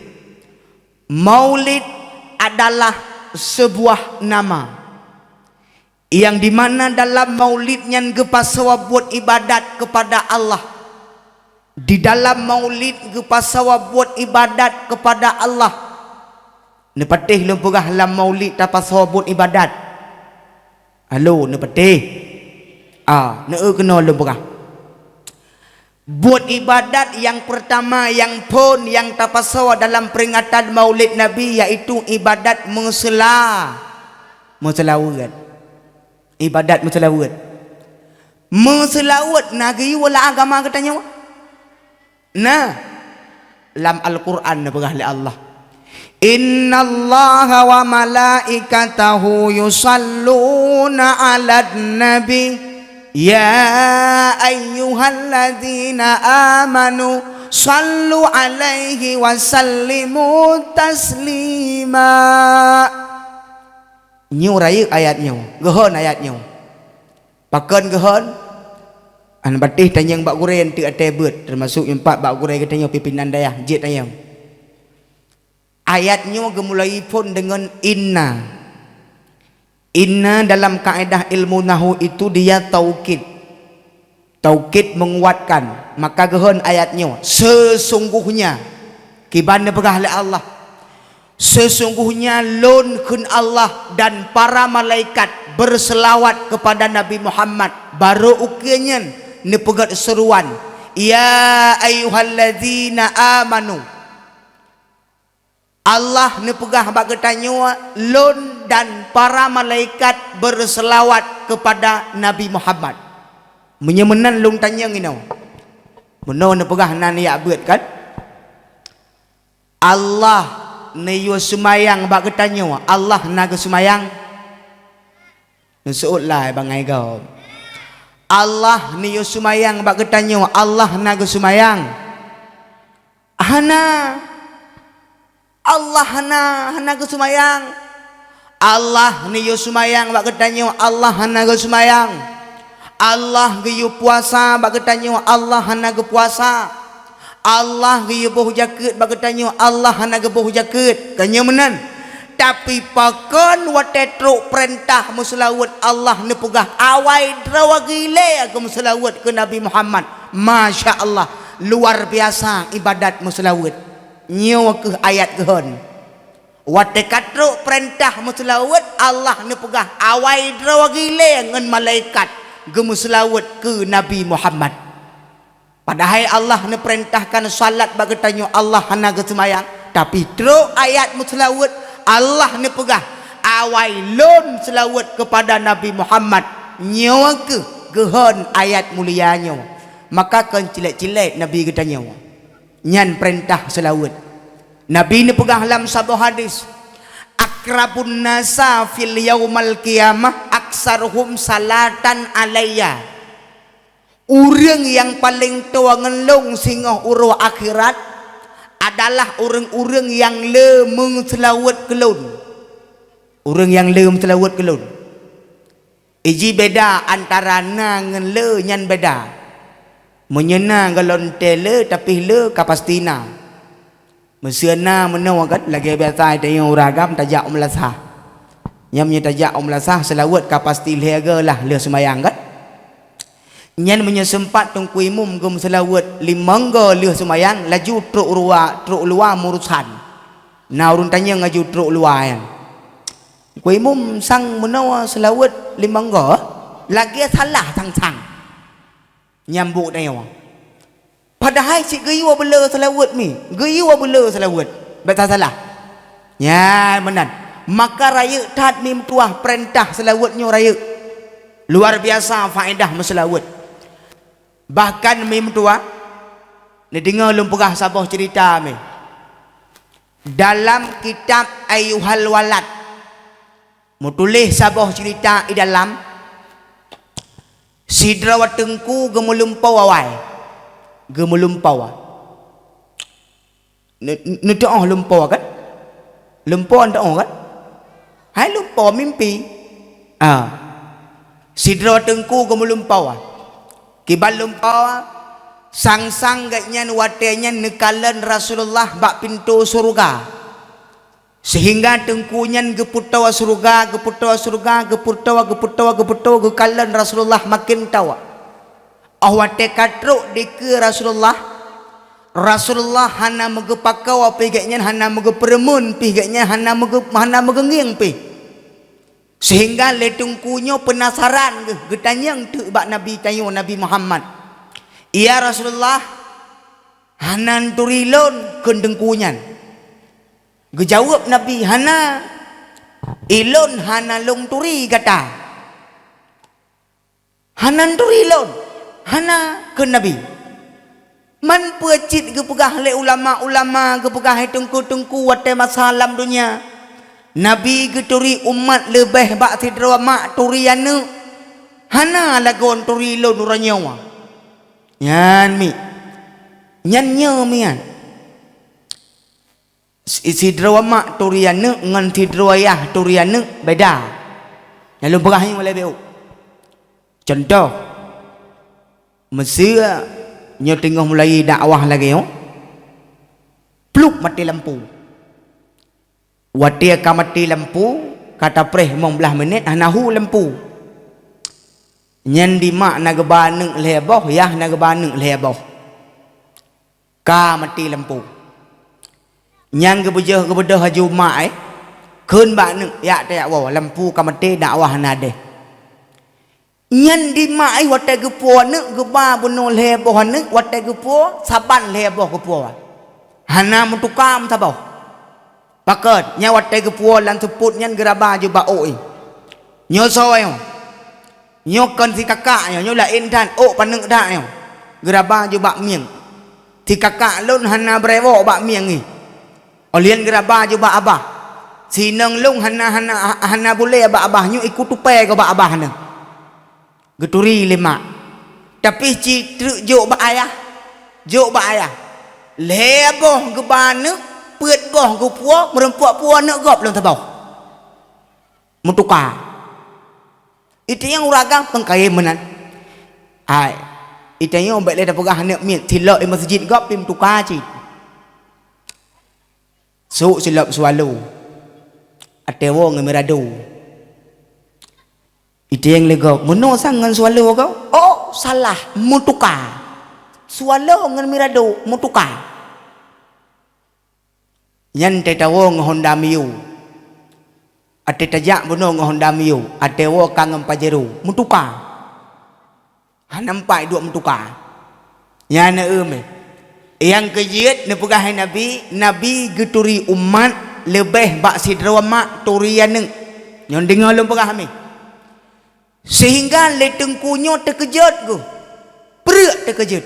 Maulid adalah sebuah nama, yang di mana dalam maulid nyan geupasoe buet ibadat keupada Allah. Di dalam maulid geupasoe buet ibadat keupada Allah. Neupatéh lôn peugah lam maulid tapasoe buet ibadat? Halo, neupatéh? Ah, neueu keunoe lôn peugah. Buet ibadat nyang peurtama nyang phon nyang tapasoe dalam peuringatan Maulid Nabi, yaitu ibadat meuseula-, meuseulaweuet. Ibadat meuseulaweuet. Meuseulaweuet na geuyue lam agama geutanyoe? Na. Lam Al-Qur'an neupeugah lé Allah, "Innallaha wa malaikatahu yusalluna 'alan nabi, ya ayyuhalladzina amanu sallu 'alaihi wa sallimu taslima." Nyoe rayeuk ayat nyoe, geuhon ayat nyoe. Pakon geuhon? Hana patéh tanyong bak gurée eunteuk até beuet, teumasok nyoe pat bak gurée geutanyoe pimpinan dayah, jeuet tanyong. Ayat nyoe geumulai phon deungon inna. Inna dalam kaedah ilmu nahwu itu dia taukid. Taukid menguatkan, maka geuhon ayat nyoe, "Sesungguhnya," kiban neupeugah lé Allah, "Sesungguhnya Lôn," kheun Allah, "dan para malaikat berselawat kepada Nabi Muhammad." Barô ukeue nyan neupeugét seuruan, "Ya ayyuhallazina amanu." Allah neupeugah bak geutanyoe, "Lôn dan para malaikat berselawat kepada Nabi Muhammad." Meunyoe meunan lôn tanyong inoe. Meunoe neupeugah nan yak beuet kan? Allah neuyue seumayang bak geutanyoe, Allah na geuseumayang? Neuseuôt lai bangai gob. Allah neuyue seumayang bak geutanyoe, Allah na geuseumayang? Hana. Allah hana, hana geuseumayang. Allah neuyue seumayang bak geutanyoe, Allah hana geuseumayang. Allah geuyue puasa bak geutanyoe, Allah hana geupuasa. Allah geuyue boh jakeuet bak geutanyoe, Allah hana geuboh jakeuet. Kon nyoe meunan. Tapi pakon watée trok peurintah meuseulaweuet, Allah neupeugah, "Awai droe geuilée geumeuseulaweuet keu Nabi Muhammad." Masya Allah, luar biasa ibadat meuseulaweuet. Nyoe kheueh ayat geuhon. Watée ka trok peurintah meuseulaweuet, Allah neupeugah, "Awai droe geuilée ngon malaikat geumeuseulaweuet keu Nabi Muhammad." Padahai Allah neupeurintahkan salat bak geutanyoe, Allah hana geuseumayang, tapi trok ayat meuseulaweuet, Allah neupeugah, "Awai Lôn seulaweuet keupada Nabi Muhammad." Nyoe kheueh geuhon ayat mulia nyoe. Maka kon cilet-cilet Nabi geutanyoe. Nyan peurintah seulaweuet. Nabi neupeugah lam saboh hadis, "Akrabun nasa fil yaumal qiyamah aksaruhum salatan alayya." Ureuëng nyang paleng toe ngon lôn singoh uroe akhirat adalah ureuëng-ureuëng nyang le meuseulaweuet keu lôn. Ureuëng nyang le meuseulaweuet keu lôn. Iji beda antara na ngon le nyan beda. Meunyoe na gohlom tée le, tapi le ka pasti na. Meuseu na meunoe kan, lagée biasa tanyoe ureuëng agam tajak u meulasah. Nyan meunyoe tajak u meulasah, seulaweuet ka pasti lhée goe lah lheueh seumayang kan. Nyan meunyoe seumpat Teungku Imum geumeuseulaweuet limong goe lheueh seumayang, laju trok luwa, trok luwa meurusan. Na ureuëng tanyong laju trok luwa nyan. Teungku Imum sang meunoe seulaweuet limong goe, lagée salah sang-sang. Nyambok tanyoe. Padahai cit geuyue beule seulaweuet mi, geuyue beule seulaweuet. Bék salah. Nyan meunan. Maka rayeuk that mi meutuwah peurintah seulaweuet nyoe rayeuk. Luar biasa faedah meuseulaweuet. Bahkan mi meutuwah, neudeungoe lôn peugah saboh ceurita mi. Dalam kitab Ayyuhal Walad, meutuléh saboh ceurita i dalam, sidroe teungku geumeulumpoe awai. Geumeulumpoe. Ne-, neuteu'oh lumpoe kan? Lumpoe neuteu'oh kan? Hai lumpoe mimpi. Ah. Sidroe teungku geumeulumpoe. Kiban lumpoe, sang-sang gobnyan watée nyan neukalon Rasulullah bak pintoe syeuruga. Seuhingga teungku nyan geupeutoe syeuruga, geupeutoe syeuruga, geupeutoe, geupeutoe, geupeutoe, geukalon Rasulullah maken toe. Óh watée ka trok dikeue Rasulullah, Rasulullah hana meugeupakoe pih gobnyan, hana meugeupeureumeun pih gobnyan, hana meugeu-, hana meugeungieng pih. Seuhingga lé teungku nyoe peunasaran geuh, geutanyong teuk bak Nabi tanyoe, Nabi Muhammad, "Ya Rasulullah, hana neuturi lôn?" kheun teungku nyan. Geujaweueb Nabi, "Hana, ilôn hana lôn turi gata." "Hana neuturi lôn?" "Hana," kheun Nabi. Man peue cit geupeugah lé ulama-ulama, geupeugah lé teungku-teungku watée masa lam donya, Nabi geuturi umat leubeh bak sidroe mak turi aneuëk. Hana lagoe neuturi lôn uroe nyoe. Nyan mi. Nyan nyoe mian. Si-, sidroe mak turi aneuëk ngon sidroe yah turi aneuëk beda. Nyang lôn peugah nyoe lé B O. Contoh, meuseu nyoe teungoh mulai dakwah lagée nyoe, plup maté lampu. Watée ka maté lampu, ka tapreh limong blaih minét hana hu lampu. Nyan di mak na geuba aneuk lhée boh, yah na geuba aneuk lhée boh. Ka maté lampu. Nyang geubeujeuh geubeudôh laju mak, eh, kheun bak aneuk, "Jak tajak woe, lampu ka maté, dakwah hana deh." Nyan di mak, eh, watée geupuwoe aneuk, geuba bunoe lhée boh aneuk, watée geupuwoe saban lhée boh geupuwoe. Hana meutuka meusaboh. Pakon, nyan watée geupuwoe lam seupôt nyan geuraba jubak ôk, eh. Nyoe soe nyoe? Nyoe kon si kakak nyoe, nyoe laén that, ôk paneuk that nyoe. Geuraba jubak mieng. Si kakak lôn hana beureuwok bak mieng ngi. Óh lheueh nyan geuraba jubak abah. Si inong lôn hana, hana, hana bulée bak abah, nyoe iku tupée goe bak abah nyoe. Geuturi lé mak. Tapi cit treuk jok bak ayah. Jok bak ayah. Lhée boh geuba aneuk, peuet boh geupuwoe, meurumpok puwoe aneuk gob lom saboh. Meutuka. Itanyong ureueng agam peungkayém meunan. Hai, itanyong bék lé tapeugah aneuk miet, silop i meuseujid gob pih meutuka cit. Sôk silop Swallow. Até woe ngon Mirado. Itanyong lé gob, "Meunoe sang ngon Swallow gob?" "Oh, salah, meutuka. Swallow ngon Mirado, meutuka." Nyan teuh tawoe ngon Honda Mio. Até tajak bunoe ngon Honda Mio, até woe ka ngon Pajero, meutuka. Hana meupat duek meutuka. Nyan na eu meh. Nyang keujeuet neupeugah hai Nabi, Nabi geuturi umat leubeh bak sidroe mak turi aneuk. Nyoe deungoe lôn peugah meh. Seuhingga lé teungku nyoe teukeujot geuh. Preuk teukeujot.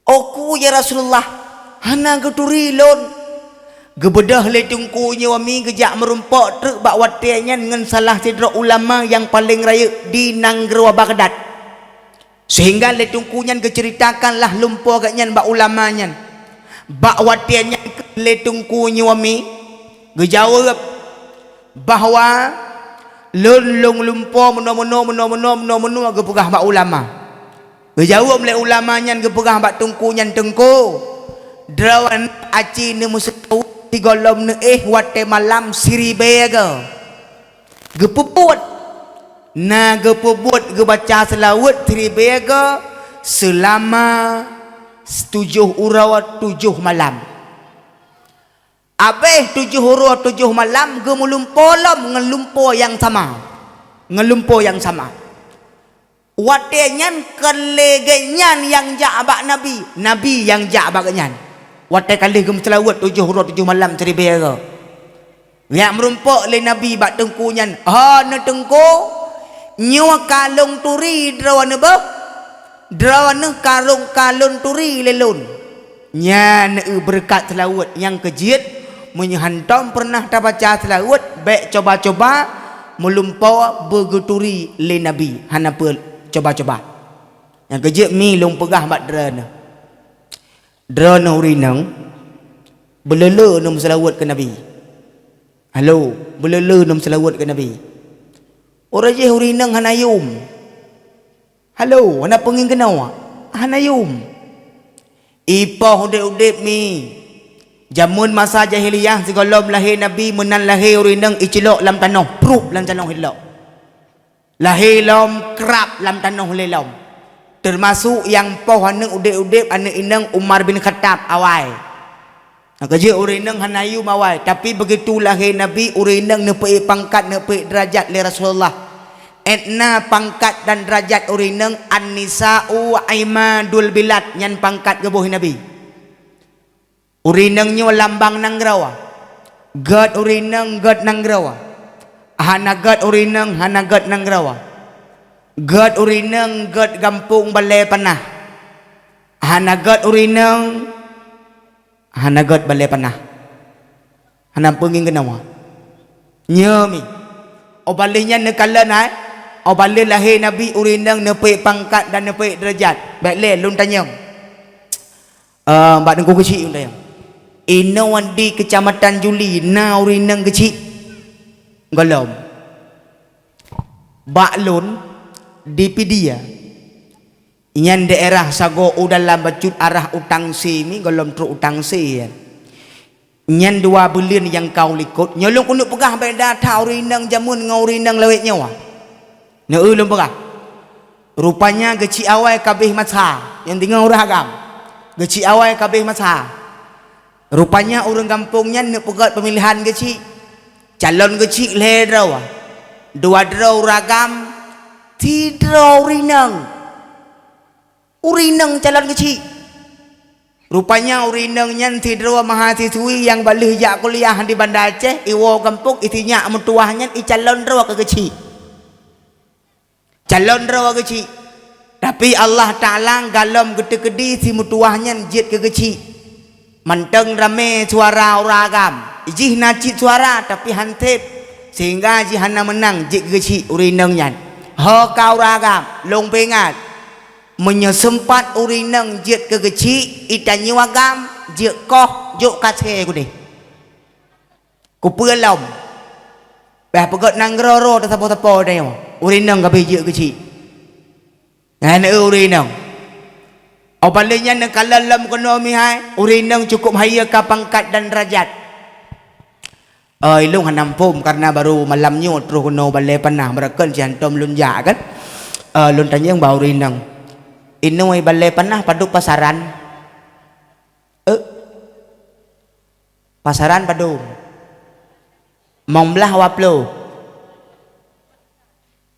"Oku, ya Rasulullah, hana geuturi lôn." Geubeudôh lé teungku nyoe mi geujak meurumpok treuk bak watée nyan ngon salah sidroe ulama nyang paleng rayeuk di nanggroe Baghdad. Seuhingga lé teungku nyan geuceuritakan lah lumpoe geuh nyan bak ulama nyan. Bak watée nyan lé teungku nyoe mi geujaweueb bahwa lôn lôn lumpoe meunoe-meunoe, meunoe-meunoe, meunoe-meunoe geupeugah bak ulama. Geujaweueb lé ulama nyan geupeugah bak teungku nyan, "Teungku, droeneuh aci neumeuseulaweuet sigohlom neuéh watée malam siribée goe." Geupeubuet. Na geupeubuet geubaca seulaweuet siribée goe seulama tujoh uroe tujoh malam. Abéh tujoh uroe tujoh malam geumeulumpoe lom ngon lumpoe nyang sama. Ngon lumpoe nyang sama. Watée nyan kon lé geuh nyan nyang jak bak Nabi, Nabi nyang jak bak geuh nyan. Watée ka lheueh geumeuseulaweuet tujoh uroe tujoh malam siribée goe. Geujak meurumpok lé Nabi bak teungku nyan, "Ho neuh teungku, nyoe ka lôn turi droeneuh boh, droeneuh ka lôn, ka lôn turi lé lôn." Nyan eu beureukat seulaweuet nyang keujeuet, meunyoe hantom peureunah tabaca seulaweuet, bék coba-coba meulumpoe beugeuturi lé Nabi, hana peue coba-coba. Nyang keujeuet mi lôn peugah bak droeneuh. Droeneuh ureueng inong, beuleu-leu neumeuseulaweuet keu Nabi. Halo, beuleu-leu neumeuseulaweuet keu Nabi. Uroe jih ureueng inong hana yum. Halo, hana peungieng keunoe, hana yum. Ipoh udeb-udeb mi. Jameun masa jahiliyah sigohlom lahé Nabi meunan lahé ureueng inong icilok lam tanoh, prup lam tanoh ilok. Lahé lom krab lam tanoh lé lom. Teumasok nyang poh aneuk udeb-udeb aneuk inong Umar bin Khattab awai. Nyang keujeuet ureueng inong hana yum awai, tapi beugitu lahé Nabi ureueng inong neupeuék pangkat, neupeuék deurajat lé Rasulullah. Étna pangkat dan deurajat ureueng inong, "An-nisa'u imadul bilad," nyan pangkat geuboh Nabi. Ureueng inong nyoe lambang nanggroe. Gét ureueng inong gét nanggroe. Hana gét ureueng inong hana gét nanggroe. Gét ureueng inong gét gampông balée panah. Hana gét ureueng inong hana gét balée panah. Hana peungieng keunoe. Nyoe mi. Óh baleh nyan neukalon hai. Óh baleh lahé Nabi ureueng inong neupeuék pangkat dan neupeuék deurajat. Bék lé lôn tanyong. Eh, bak Teungku Keuchik lôn tanyong. Inoe di Keucamatan Juli na ureueng inong Keuchik? Gohlom. Bak lôn di Pidie. Nyan daerah sagoe u dalam bacut arah u Tangse mi, gohlom trok u Tangse nyan. Nyan dua buleuen nyang ka u likot. Nyoe lôn keuneuk peugah beda that ureueng inong jameun ngon ureueng inong lawét nyoe. Neu lôn peugah. Rupanya geuchik awai ka abéh masa, nyang deungoe ureuëng agam. Geuchik awai ka abéh masa. Rupanya ureuëng gampông nyan neupeugét peumilihan geuchik. Calon geuchik lhée droe. Dua droe ureuëng agam, sidroe ureuëng inong. Ureuëng inong calon geuchik. Rupanya ureuëng inong nyan sidroe mahasiswi nyang baléh jak kuliah di Banda Aceh, iwoe gampông, isinyak meutuwah nyan, icalon droe keu geuchik. Calon droe geuchik. Tapi Allah Taala galom geuteukeudi si meutuwah nyan jeuet keu geuchik. Mantong ramé suara ureuëng agam. Jih na cit suara, tapi han sép. Sehingga jih hana meunang jeuet keu geuchik ureuëng inong nyan. Ho ka ureuëng agam, lôn peuingat. Meunyoe seumpat ureuëng inong jeuet keu geuchik, itanyoe agam, jeuet koh, jok kasée keudeh. Kupeue lom. Bah peugét nanggroe-roe teusapoe-sapoe tanyoe. Ureuëng inong ka abéh jeuet geuchik. Nyan eu ureuëng inong. Óh balée nyan neukalon lom keunoe mihai, ureuëng inong cukup hayeue ka pangkat dan derajat. Eh, ilong hana muphom karena baru malam nyoe troh keunoe Balée Panah, beurakan si hantom lôn jak kan. Eh, lôn tanyong bak ureuëng inong. Inoe Balée Panah padub pasaran? Eh, pasaran padub? Mong blaih wa ploh.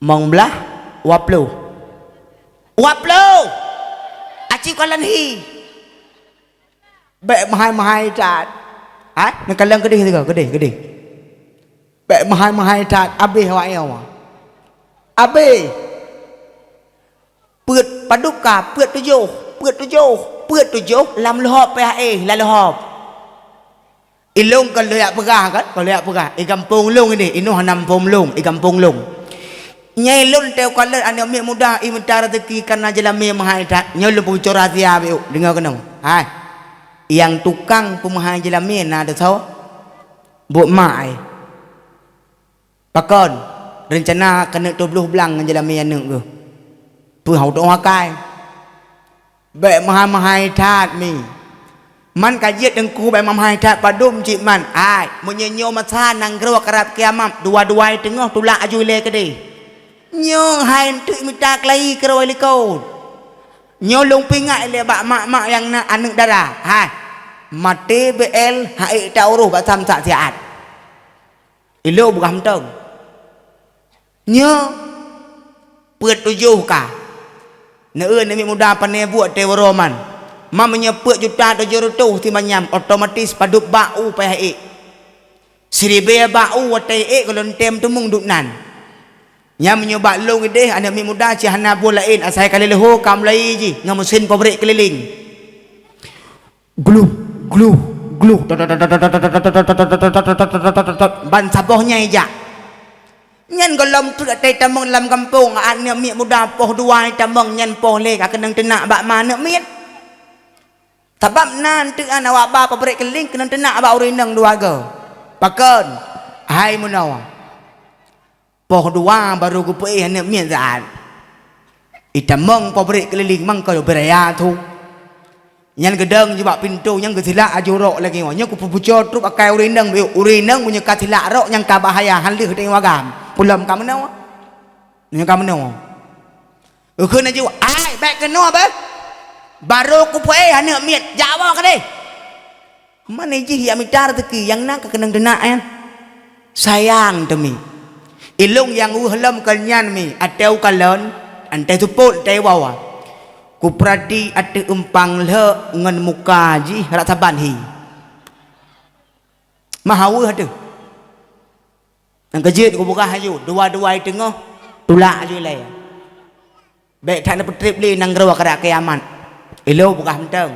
Mong blaih wa ploh. Wa ploh! Aci kalon hi. Bék meuhai-meuhai that. Hai, neukalon keudeh sigoe, keudeh, keudeh. Bék meuhai-meuhai that, abéh awak nyoe. Abéh. Peuet padub ka, peuet tujoh, peuet tujoh, peuet tujoh lam leuhop payah éh, lam leuhop. Ilong kon lôn jak peugah kan, kon lôn jak peugah. I gampông lôn ideh, inoe hana muphom lôn, i gampông lôn. Nyai lôn teuh kalon aneuk miet muda i mita raseuki kana jeulamé meuhai that, nyoe lôn peucora sia biôk, deungoe keunoe. Hai. Nyang tukang peumeuhai jeulamé na teusoe? Buet mak ai. Pakon, reuncana keuneuk tuboh blang ngon jeulamé aneuk geuh? Peue hana tuoh akai? Bék meuhai-meuhai that mi. Man ka jeuet teungku bék meuhai-meuhai that padum cit man. Ai, meunyoe nyoe masa nanggroe karab kiamat, dua-dua i teungoh tulak aju ilée keudeh. Nyoe hai eunteuk mita keulayi keudroe likot. Nyoe lôn peuingat ilée bak mak-mak nyang na aneuk dara. Hai, maté B L hai ta uroh bak samsak siat. Ilong beugah mantong. Nyoe peuet tujoh ka. Neu-eu aneuk miet muda pané buet teuh uroe man. Ma meunyoe peuet juta tujoh reutôh simanyam, otomatis padub bak u payah ék. Siribée bak u watée ék gohlom tem teumeung duek nan. Nyan meunyoe bak lôn ideh aneuk miet muda cit hana buet laén asai ka lheueh ka mulai jih ngon meusén pabrék keulileng. Gluh, gluh, gluh. Ban saboh nyan ijak. Nyan gohlom treuk até tamong lam gampông, aneuk miet muda poh dua tamong nyan poh lhée ka keunong teunak bak ma aneuk miet. Sabab na eunteuk awak ba pabrék keulileng keunong teunak bak ureuëng inong dua goe. Pakon? Hai meunoe. Poh dua barô geupeuéh aneuk miet saát. Itamong pabrék keulileng mangko beuraya thu. Nyan geudong jibak pintoe nyang geusilak aju rok lagée nyoe. Nyoe kupeubuco trup akai ureuëng inong, ureuëng inong meunyoe ka silak rok nyang ka bahaya han lheueh teuh agam. Peulom ka meunoe. Nyoe ka meunoe. Eukheun aju, "Ai, bék keunoe beh. Barô kupeuéh aneuk miet, jak woe keudeh." Mani jih jak mita raseuki nyang na ka keunong teunak nyan. Sayang teumi. Ilong nyang weueh lom kon nyan mi, até u kalon, até seupôt, até wawa. Kupeurati ateueh eumpang lhok ngon muka jih rab saban hi. Maha weueh ateueh. Nyang keujeuet kupeugah aju, dua-dua i teungoh, tulak aju ilée. Bék that neupeutreb lé nanggroe karab kiamat. Ilong peugah mantong.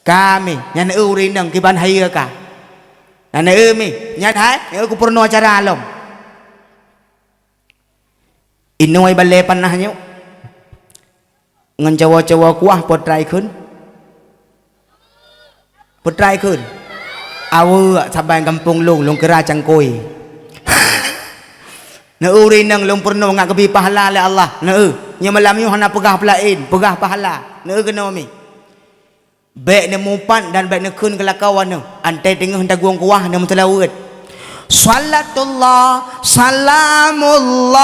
Ka mi, nyan eu ureuëng inong kiban hayeue ka. Nyan eu mi, nyan hai, nyan eu kupeurunoe cara lom. Inoe Balée Panah nyoe. Ngon cawa-cawa kuah peutrai kheun. Peutrai kheun. Aweuek saban gampông lôn, lôn kira cangkôi. Neu ureuëng inong lôn peurunoe ngat geubi pahala lé Allah. Neu, nyoe malam nyoe hana peugah peulaén, peugah pahala. Neu keunoe mi. Bék neumupat dan bék neukheun keulakau aneuk. Antai teungoh tagong kuah neumeuseulaweuet. Salatullah, salamullah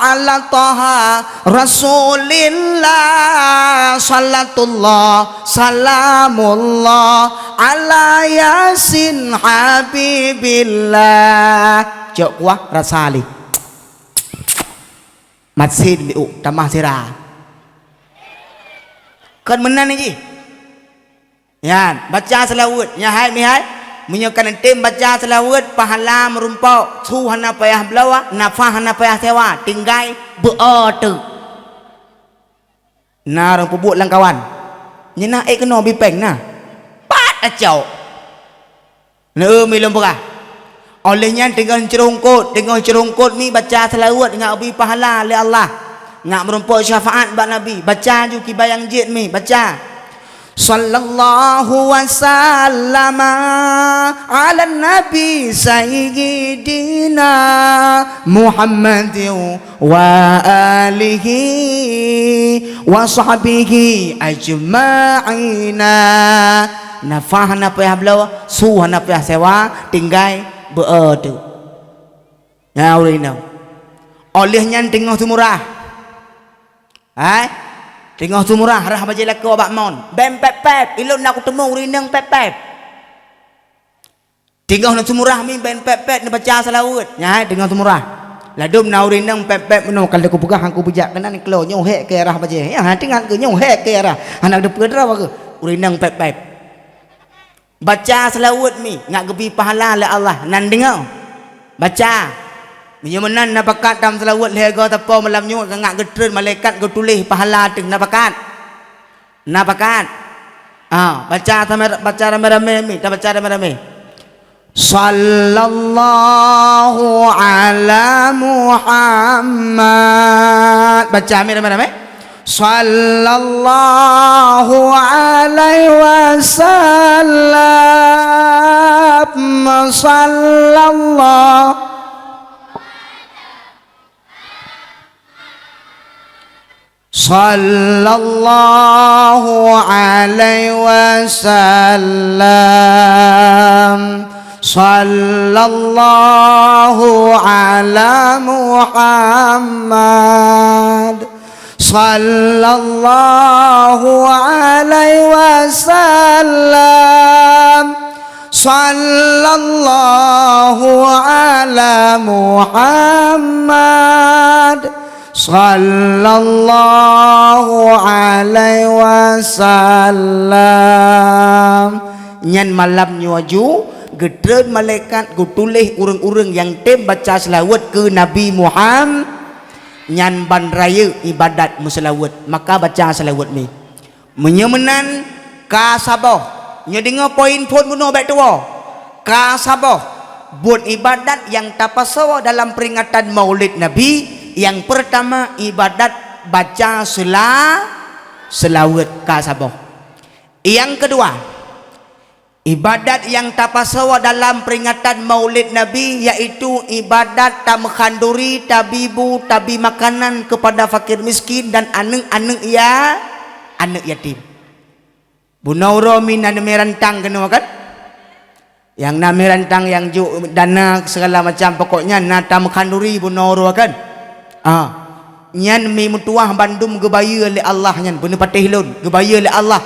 ala Taha Rasulillah. Salatullah, salamullah ala Yasin Habibillah. Cok kuah rasa lé. Masin miuk tamah sira. Kon meunan jih. Nyan, baca seulaweuet. Nyan hai mihai. Meunyoe ka neutem baca seulaweuet, pahala meurumpok. Su hana payah bloe, nafah hana payah sewa. Tinggai beu-o teuk. Na ureuëng peubuet lam kawan. Nyan na ék keunoe bipeng na. Pat acok. Neu mi lôn peugah. Óh lheueh nyan teungoh ceurongkot, teungoh ceurongkot mi baca seulaweuet ngat ubé pahala lé Allah. Ngat meurumpok syafaat bak Nabi. Baca ju kiban nyang jeuet mi, baca. Sallallahu wa sallama ala nabi sayyidina Muhammadin wa alihi wa sahbihi ajma'ina. Nafah hana payah bloe, su hana payah sewa, tinggai beu-o teuk. Nyan ureuëng inong. Óh lheueh nyan teungoh seumurah. Hai? Teungoh seumurah rhah bajée lakoe bak mon. Bèk pép-pép, ilôn na kuteumé ureuëng inong pép-pép. Teungoh na seumurah mi bèk pép-pép neubaca seulaweuet. Nyan hai teungoh seumurah. Ladôm na ureuëng inong pép-pép meunoe ka lheueh kupeugah han kupeujak keunan keulô nyoe hék keu rhah bajée. Nyan hai teuingat keu nyoe hék keu rhah. Hana teupeu droe bagoe. Ureuëng inong pép-pép. Baca seulaweuet mi, ngat geubri pahala lé Allah, nan deungoe. Baca. Meunyoe meunan na pakat tam seulaweuet lhée goe sapo malam nyoe, ngat geutreun malaikat geutuléh pahala teuh, na pakat. Na pakat. Ah, baca samé, baca ramé-ramé mi, ta baca ramé-ramé. Sallallahu ala Muhammad. Baca mi ramé-ramé. Sallallahu alaihi wasallam. Sallallahu. Sallallahu alaihi wasallam. Sallallahu ala Muhammad. Sallallahu alaihi wasallam. Sallallahu ala Muhammad. Sallallahu alaihi wasallam. Nyan malam nyoe ju geutreun malaikat geutuléh ureuëng-ureuëng nyang tem baca seulaweuet keu Nabi Muhammad. Nyan ban rayeuk ibadat meuseulaweuet, maka baca seulaweuet mi. Meunyoe meunan, ka saboh. Nyoe deungoe poin phon bunoe bék tuwoe. Ka saboh buet ibadat nyang tapasoe dalam peuringatan Maulid Nabi. Nyang peurtama, ibadat baca seula-, seulaweuet ka saboh. Nyang keudua, ibadat nyang tapasoe dalam peuringatan Maulid Nabi, yaitu ibadat tameuhanduri, tabi bu, tabi makanan keupada fakir miskin dan aneuëk-aneuëk ya-, aneuëk yatim. Bunoe uroe mi na neumé rantang keunoe kan? Nyang na mé rantang nyang jok dana segala macam, pokoknya na tameuhanduri bunoe uroe kan? Ah. Nyan mi meutuwah bandum geubayeue lé Allah nyan, beuneupatéh lôn, geubayeue lé Allah.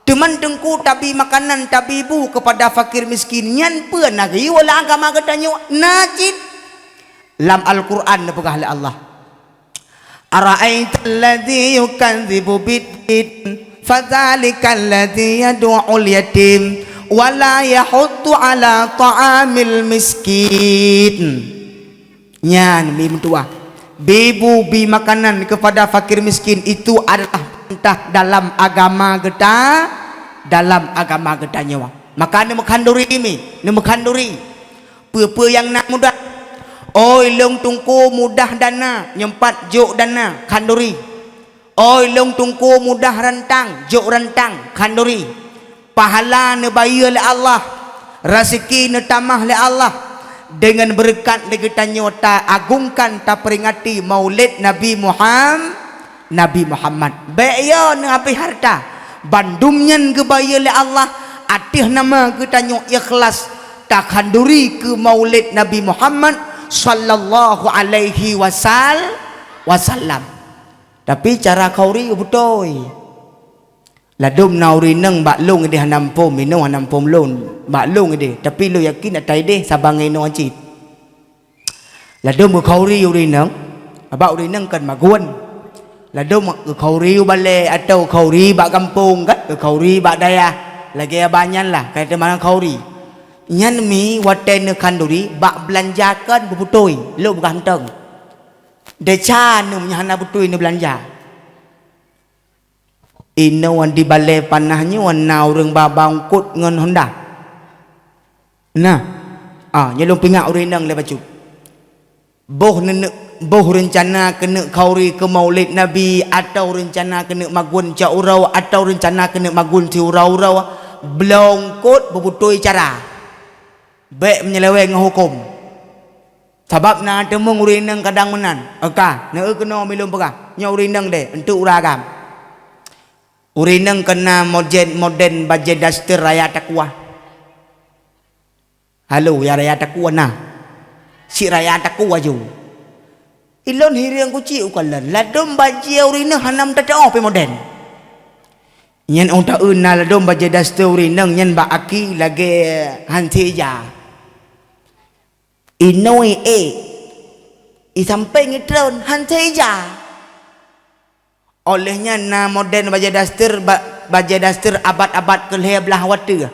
Teuma teungku tabi makanan, tabi bu keupada fakir miskin, nyan peue na geuyue lam agama geutanyoe? Na cit. Lam Al-Qur'an neupeugah lé Allah, "Ara'aital ladzi yukadzibu biddin, fadzalikal ladzi yadu'ul yatim, wa la yahuddu ala ta'amil miskin." Nyan mi meutuwah. Bi bu, bi makanan keupada fakir miskin, itu adalah peurintah dalam agama geuta-, dalam agama geutanyoe. Maka neumeuhanduri mi, neumeuhanduri. Peue-peue nyang na mudah. Oi lôn teungku mudah dana, nyoe pat jok dana, khanduri. Oi lôn teungku mudah rantang, jok rantang, khanduri. Pahala neubayeue lé Allah, raseuki neutamah lé Allah, deungon beureukat lé geutanyoe ta-, agungkan, tapeuringati Maulid Nabi Muham-, Nabi Muhammad. Bék yo neuhabéh hareuta. Bandum nyan geubayeue lé Allah ateueh nama geutanyoe ikhlas Takhanduri keu maulid Nabi Muhammad sallallahu alaihi wasal-, wasallam. Tapi cara khanduri beutôi. Ladôm na ureueng inong bak lôn idéh hana muphom, inoe hana muphom lôn, bak lôn idéh, tapi lôn yakin ata idéh saban ngon inoe cit. Ladôm geukhanduri ureueng inong, bak ureueng inong kan magun. Ladôm geukhanduri u balèe atawa khanduri bak gampông kan, geukhanduri bak dayah. Lagèe abah nyan lah, ka teuma khanduri. Nyan mi watèe neukhanduri bak beulanja kon beubeutôi, lôn peugah mantong. Desya neuh meunyo hana beutôi neubeulanja. Inoe di balèe Panah nyoe na ureueng ba-ba eungkôt ngon honda. Nah, ah, nyoe lôn peuingat ureueng inong lé bacut. Boh neuneuk, boh reuncana keuneuk khanduri keu maulid Nabi, atawa reuncana keuneuk magun cot uroe, atawa reuncana keuneuk magun siuroe-uroe, bloe eungkôt beubeutôi cara. Bèk meunyeleweng ngon hukôm. Sabab na teumeung ureueng inong kadang meunan. Eka, neu keunoe mi lôn peugah. Nyoe ureueng inong deh, eunteuk ureueng agam. Ureueng inong keunan modern, modern bajèe daster raya takue. Halo, ya raya takue na. Sit raya takue aju. Ilôn hireuen kucik u kalon. Ladôm bajèe ureueng inong hana meutateuoh pih modern. Nyan ôn taeu na ladôm bajèe daster ureueng inong nyan bak aki lagèe hanse ija. Inoe ék, i sampéng itreun hanse ija. Óh lheueh nyan na modern bajèe daster ba-, bajèe daster abad-abad keu lhèe blaih watèe.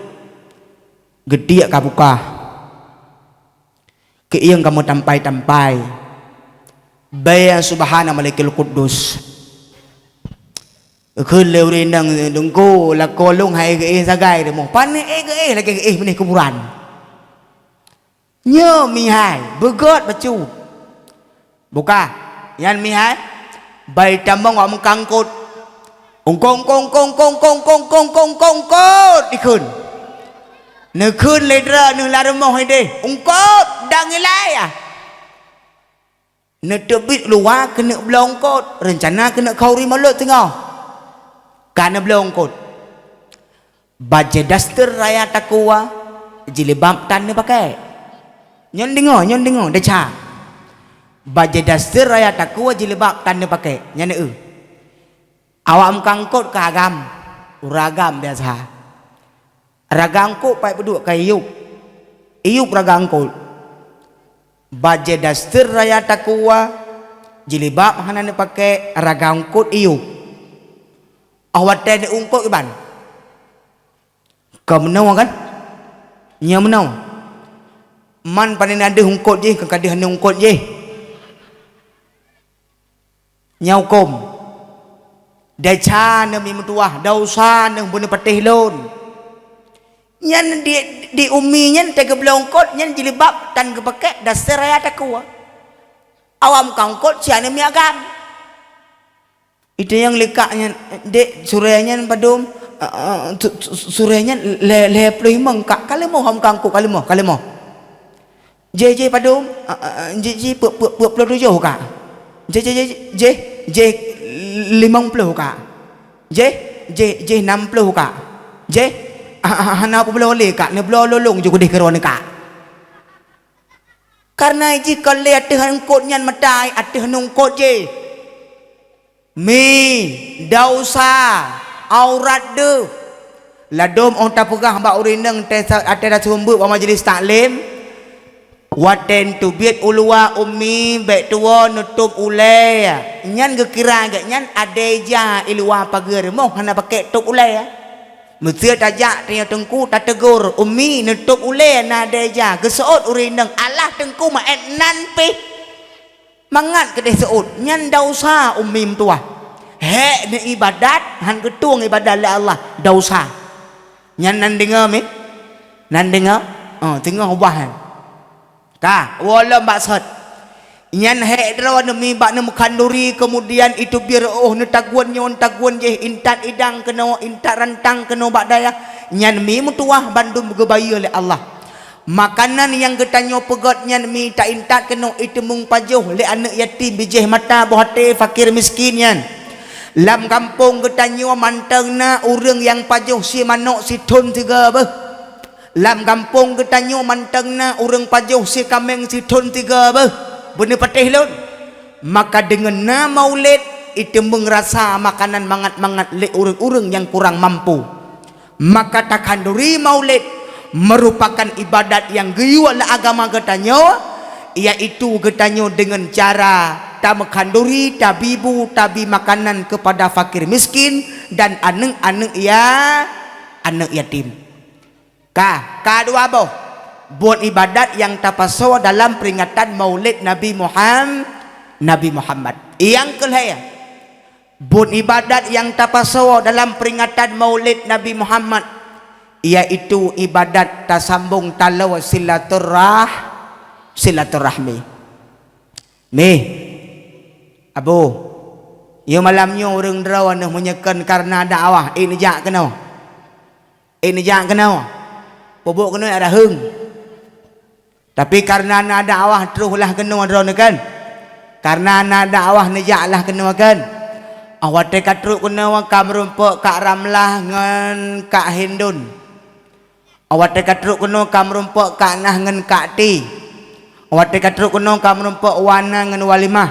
Geutiek ka bukah. Keuieng ka meutampai-tampai. Bèe subhana malikil quddus. Kheun lé ureueng inong, "Teungku, lakoe lôn hai geuéh sagai teumoh." "Pane éh geuéh lagèe geuéh binéh kuburan?" "Nyoe mihai, beugöt bacut." "Bukah, nyan mihai, bai tamong wak meukangkot. Ungkot, ungkot, ungkot, ungkot, dikheun. Neukheun lé droe neuh lam rumoh idéh, ungkot dang ilai ah." Neuteubiet luwa keuneuk bloe eungkot, reuncana keuneuk khanduri mulod singoh. Ka neubloe eungkot. Bajèe daster raya takue, jilbab tan neupaké. Nyoe deungoe, nyoe deungoe, desya. Bajèe daster raya takue, jilbab tan neupaké. Nyan eu. Awak meukangkot ka agam, ureueng agam biasa. Raga eungkot paih peuduek ka iyup. Iyup raga eungkot. Bajèe daster raya takue, jilbab hana neupaké, raga eungkot iyup. Óh watèe neuungkot kiban. Ka meunoe kan? Nyoe meunoe. Man pane na deuh eungkot jih, ka deuh aneuk eungkot jih. Nyoe hukôm. Desya neuh mi meutuwah, desya neuh beuneupatéh lôn. Nyan di, di umi nyan teugeubloe eungkot, nyan jilbab tan geupaké daster raya takue. Awak meukangkot siat neuh mi agam. Itanyong lé kak nyan, "Dek, surée nyan padum?" "Eh, eh, su-, su-, surée nyan lhèe, lhèe ploh limong, Kak." "Ka leumoh hom kangkot, ka leumoh, ka leumoh." "Jéh, jéh padum?" "Eh, eh, eh, jéh, jéh peuet, peuet, peuet ploh tujoh, Kak." "Jéh, jéh, jéh, jéh, jéh limong ploh, Kak." "Jéh, jéh, jéh nam ploh, Kak." "Jéh, ha, ha, hana peubloe lé, Kak, neubloe lôn ju keudeh keudroe nyoe, Kak." Kareuna jih kon lé ateueh eungkot nyan meutai, ateueh eungkot jih. Mi, desya, aurat deuh. Ladôm óh tapeugah bak ureueng inong teuh sa-, ateueh taseumeubeuet bak majlis taklim, watèe teubiet u luwa umi bèk tuwoe neutôb ulèe. Nyan geukira gét nyan adèe ija i luwa pageue rumoh hana paké tôb ulèe. Meuseu tajak tanyoe teungku tateugor, "Umi, neutôb ulèe na adèe ija." Geuseuôt ureueng inong, "Alah teungku, meu'èn nan pih." Mangat keudeh seuôt, nyan desya umi meutuwah. Hék neuibadat, han geutueng ibadat lé Allah, desya. Nyan nan deungoe mi? Nan deungoe? Oh, teungoh ubah nyan. Ka, woe lom bak sot. Nyan hék droe neumi bak neumeukan duri, keumudian iteubiet reuôh neutagun nyoe neutagun jéh, intat idang keunoe, intat rantang keunoe bak dayah. Nyan mi meutuwah bandum geubayeue lé Allah. Makanan nyang geutanyoe peugöt nyan mi taintat keunoe iteumeung pajoh lé aneuk yatim bijéh mata boh até fakir miskin nyan. Lam gampông geutanyoe mantong na ureuëng nyang pajoh sie manök sithon sigoe beuh. Lam gampông geutanyoe mantong na ureuëng pajoh sie kaméng sithon tiga beuh, beuneupatéh lôn. Maka deungon na maulid, iteumeung rasa makanan mangat-mangat lé ureuëng-ureuëng nyang kurang mampu. Maka takhanduri maulid meurupakan ibadat nyang geuyue lé agama geutanyoe, yaitu geutanyoe deungon cara tameukhanduri, tabi bu, tabi makanan keupada fakir miskin dan aneuëk-aneuëk ya, aneuëk yatim. Ka, ka dua boh buet ibadat nyang tapasoe dalam peuringatan maulid Nabi Muham-, Nabi Muhammad. Nyang keulhée, buet ibadat nyang tapasoe dalam peuringatan maulid Nabi Muhammad, yaitu ibadat tasambong taloe silaturah-, silaturahmi. Mih, Abu, yue malam nyoe ureuëng droeneuh meunyeukon kareuna dakwah, ék neujak keunoe. Ék neujak keunoe. Peubuet keunoe ada heueng. Tapi kareuna na dakwah, troh lah keunoe droeneuh kan? Kareuna na dakwah, neujak lah keunoe kan? Awai watée ka trok keunoe ka meurumpok Kak Ramlah ngon Kak Hindun. Awai watée ka trok keunoe ka meurumpok Kak Nah ngon Kak Ti. Awai watée ka trok keunoe ka meurumpok Wana ngon Walimah.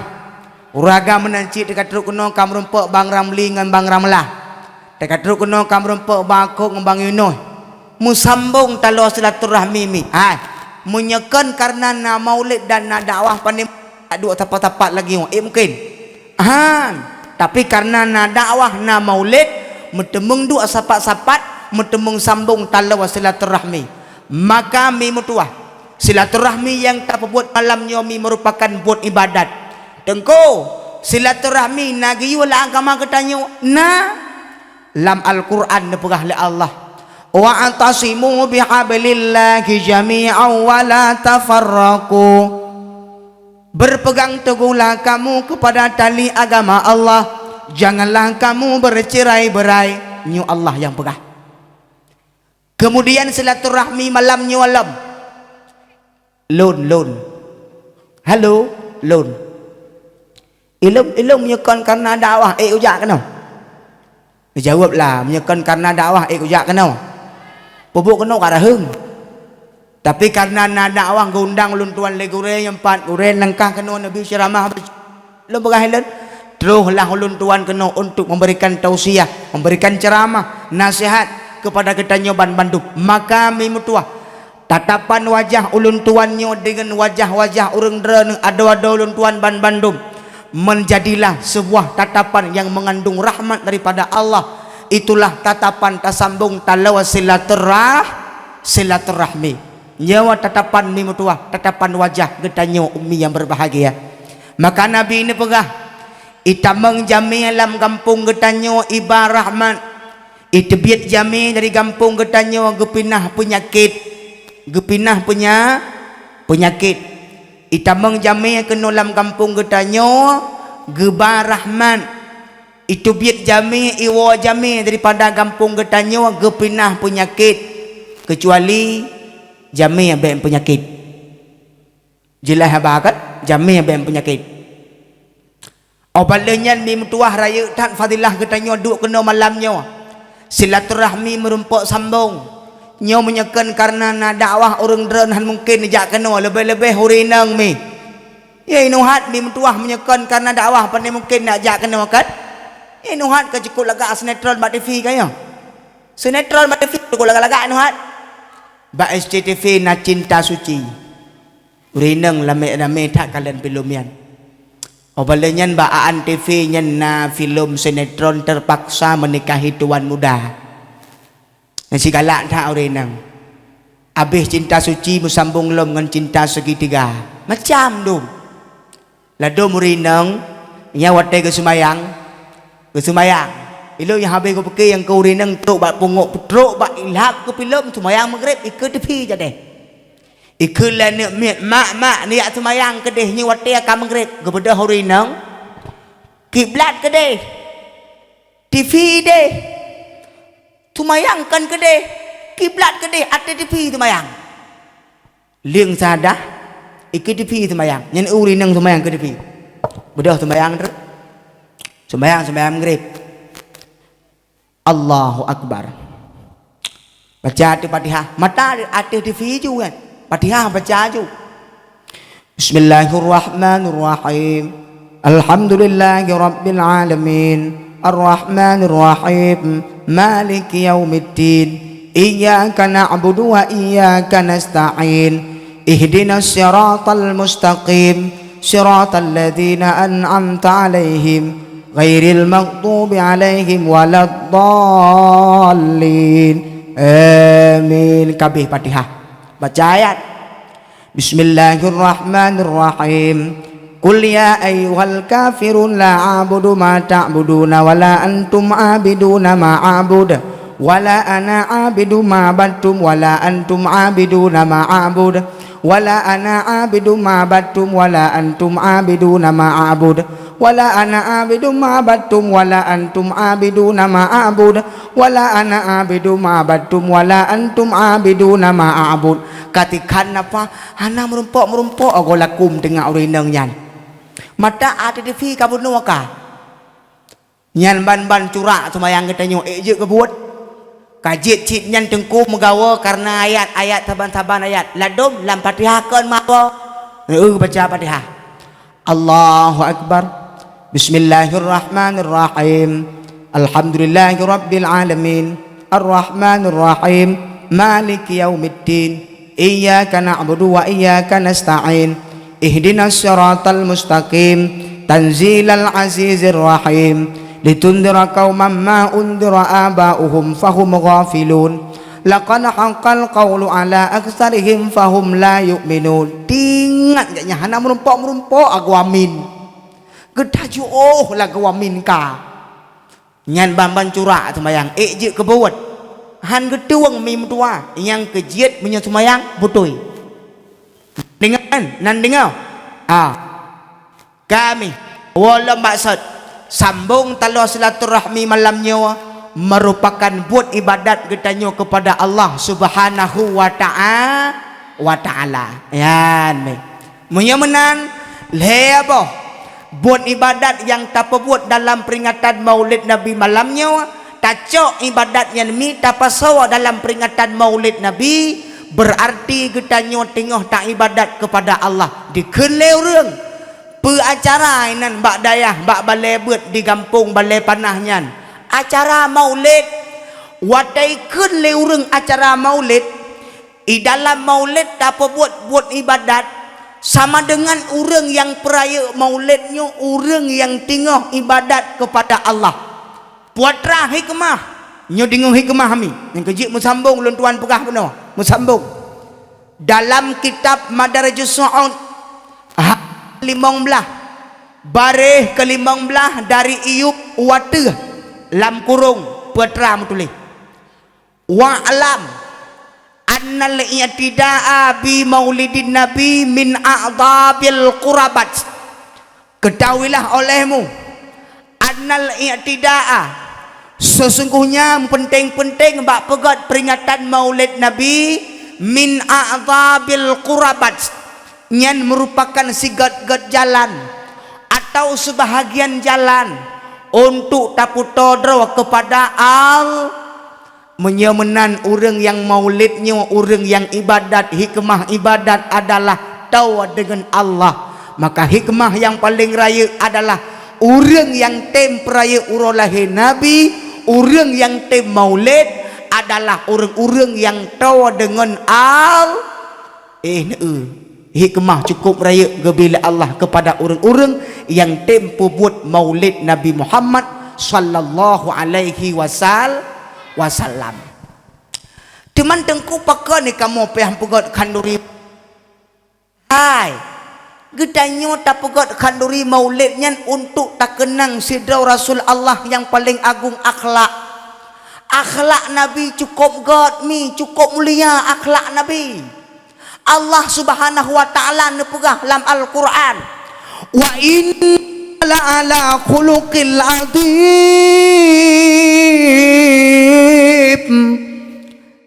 Uraga meunan cit teuka trok keunoe ka meurumpok Bang Ramli ngon Bang Ramlah. Teuka trok keunoe ka meurumpok Bang Akok ngon Bang Yunus. Meusambong taloe silaturahmi mi. Hai, meunyeukon kareuna na maulid dan na dakwah, pané duek sapat-sapat lagi, ék mungken? Han, tapi kareuna na dakwah, na maulid, meuteumeung duek sapat-sapat, meuteumeung sambong taloe silaturahmi. Maka mi meutuwah, silaturahmi nyang tapeubuet malam nyoe mi meurupakan buet ibadat. Teungku, silaturahmi na geuyue lam agama geutanyoe? Na. Lam Al-Qur'an neupeugah lé Allah, "Wa'tasimu bihablillahi jami'an wa la tafarraqu." Berpegang teguhlah kamu kepada tali agama Allah, janganlah kamu bercerai-berai. Nyoe Allah nyang peugah. Kemudian silaturahmi malam nyoe lom. Lôn, lôn. Halo, lôn. Ilôn, ilôn meunyeukon kareuna dakwah, ék kujak keunoe? Geujaweueb lah, meunyeukon kareuna dakwah, ék kujak keunoe? Peubuet keunoe ka raheueng. Tapi kareuna na dakwah geuundang ulôn tuan lé gurée nyang pat, gurée langkah keunoe neubi ceuramah. Lôn peugah lôn, troh lah ulôn tuan keunoe untuk memberikan tausiah, memberikan ceramah, nasihat kepada geutanyoe ban bandum. Maka mi meutuwah, tatapan wajah ulôn tuan nyoe deungon wajah-wajah ureuëng droeneuh adoe-adoe ulôn tuan ban bandum, menjadilah sebuah tatapan yang mengandung rahmat daripada Allah. Itulah tatapan tasambong taloe silaturah-, silaturahmi. Nyoe tatapan mi meutuwah, tatapan wajah geutanyoe ummi nyang berbahagia. Maka Nabi neupeugah, "Itamong jamé lam gampông geutanyoe iba rahmat. Iteubiet jamé dari gampông geutanyoe geupinah peunyakét." Geupinah peunya-, peunyakét. Itamong jamé keunoe lam gampông geutanyoe geuba rahmat. Iteubiet jamé, iwoe jamé daripada gampông geutanyoe geupinah peunyakét, keucuali jamé bék peunyakét. Jeulaih haba kan? Jamé bék peunyakét. Óh ban lheueh nyan mi meutuwah, rayeuk that fadilah geutanyoe duek keunoe malam nyoe. Silaturahmi meurumpok sambong. Nyoe meunyeukon kareuna na dakwah ureuëng droeneuh han mungken neujak keunoe, leubeh-leubeh ureuëng inong mi. Ya, inuhat mi meutuwah meunyeukon kareuna dakwah, pané mungken neujak keunoe kan? Inuhat ka cukup lagak sinetron bak T V ka nyoe. Sinetron bak T V cukup lagak-lagak inuhat. Bak S C T V na Cinta Suci. Ureuëng inong lamé-lamé that kalon filem nyan. Óh ban lheueh nyan bak Aan T V nyan na filem sinetron Terpaksa Menikahi Tuan Muda. Nyan sigalak that ureuëng inong. Abéh Cinta Suci meusambong lom ngon Cinta Segitiga. Macam dum. Ladôm ureuëng inong, nyan watée geuseumayang, geuseumayang. Ilôn nyang habéh geupiké nyang keu ureuëng inong trok bak pungo, trok bak ilhab keu filem, seumayang Maghrib, ikeue T V jadeh. Ikeue lé aneuk miet, "Mak, mak, neujak seumayang keudeh nyoe watée ka Maghrib." Geubeudôh ureuëng inong, kiblat keudeh, T V deh. Seumayang kon keudeh, kiblat keudeh, ateueh T V seumayang. Lieng sadah, ikeue T V seumayang. Nyan ureuëng inong seumayang ikeue T V. Beudôh seumayang teuk. Seumayang, seumayang Maghrib. Allahu Akbar. Baca ateueh Fatihah. Mata ateueh T V ju kan. Fatihah baca ju. Bismillahirrahmanirrahim. Alhamdulillahirabbil alamin. Arrahmanirrahim. Maliki yaumiddin. Iyyaka na'budu wa iyyaka nasta'in. Ihdinas siratal mustaqim. Siratal ladzina an'amta 'alaihim. Ghairil maghdubi 'alaihim waladdallin. Amin. Kabeh Fatihah. Baca ayat. Bismillahirrahmanirrahim. Qul ya ayyuhal kafirun la a'budu ma ta'buduna wa la antum 'abiduna ma a'bud. Wa la ana 'abidu ma 'abadtum wa la antum 'abiduna ma a'bud. Wa la ana 'abidu ma 'abadtum wa la antum 'abiduna ma a'bud. Wa la ana 'abidu ma 'abadtum wa la antum 'abiduna ma a'bud. Wa la ana 'abidu ma 'abadtum wa la antum 'abiduna ma a'bud. Ka tikhan nafah, hana meurumpok-meurumpok agoe lakum teungoh ureueng inong nyan. Mata ateueh T V ka bunoe ka. Nyan ban-ban curak seumayang geutanyoe, ék jeuet keu buet. Ka jeuet cit nyan teungku meugawa kareuna ayat-ayat saban-saban ayat. Ladôm lam Fatihah kon meugawa. Heeh, baca Fatihah. Allahu Akbar. Bismillahirrahmanirrahim. Alhamdulillahirabbil alamin. Arrahmanirrahim. Maliki yaumiddin. Iyyaka na'budu wa iyyaka nasta'in. Ihdinas siratal mustaqim. Tanzilal azizir rahim. Litundira qauman ma undira aba'uhum fahum ghafilun. Laqad haqqal qawlu ala aktsarihim fahum la yu'minun. Tingat gak nyan hana meurumpok-meurumpok agoe amin. Geutanyoe oh lagoe amin ka. Nyan ban-ban curak seumayang, ék jeuet keu buet. Han geutueng mi meutuwa, nyang keu jeuet meunyoe seumayang beutôi. Deungoe kan? Nan deungoe? Ah. Kami, woe lom bak sot, sambong taloe silaturahmi malam nyoe meurupakan buet ibadat geutanyoe keupada Allah Subhanahu wa ta'a-, wa ta'ala. Nyan meh. Meunyoe meunan, lhée boh buet ibadat nyang tapeubuet dalam peuringatan Maulid Nabi malam nyoe, tacok ibadat nyan mi tapasoe dalam peuringatan Maulid Nabi, beurarti geutanyoe teungoh taibadat keupada Allah. Dikheun lé ureuëng, peue acara inan bak dayah, bak balée beuet di gampông Balée Panah nyan? Acara Maulid. Watée kheun lé ureuëng acara Maulid, I dalam Maulid tapeubuet buet ibadat, sama deungon ureuëng nyang peurayeuk Maulid nyoe ureuëng nyang teungoh ibadat keupada Allah. Putra hikmah, nyoe deungoe hikmah mi, nyang keu jeuet meusambong lôn tuan peugah bunoe, meusambong. Dalam kitab Madarajus Su'ud, ha, limong blaih, baréh keu limong blaih dari iyup u ateueh lam kurong, putra meutuléh. Wa'lam annal i'tida'a bi maulidin nabi min a'dhabil qurabat. Ketahuilah olehmu, annal i'tida'a, sesungguhnya penting-penting bak peugét peringatan Maulid Nabi, min a'dhabil qurabat, nyan merupakan sigét-gét jalan atau sebahagian jalan untuk taputo droe kepada Al-, Meunyoe meunan ureuëng nyang maulid nyoe ureuëng nyang ibadat, hikmah ibadat adalah toe deungon Allah, maka hikmah nyang paleng rayeuk adalah ureuëng nyang tem peurayeuk uroe lahé Nabi, ureuëng nyang tem maulid adalah ureuëng-ureuëng nyang toe deungon Al-, Eh, neu, hikmah cukup rayeuk geubri lé Allah keupada ureuëng-ureuëng nyang tem peubuet maulid Nabi Muhammad sallallahu alaihi wasal-, wasallam. Teuma teungku pakon ni kamoe payah peugét khanduri? Hai, geutanyoe tapeugét khanduri maulid nyan untuk takeunang sidroe Rasul Allah nyang paleng agong akhlak. Akhlak Nabi cukup gét mi, cukup mulia akhlak Nabi. Allah Subhanahu wa Ta'ala neupeugah lam Al-Qur'an, "Wa innaka la'ala khuluqil adzim."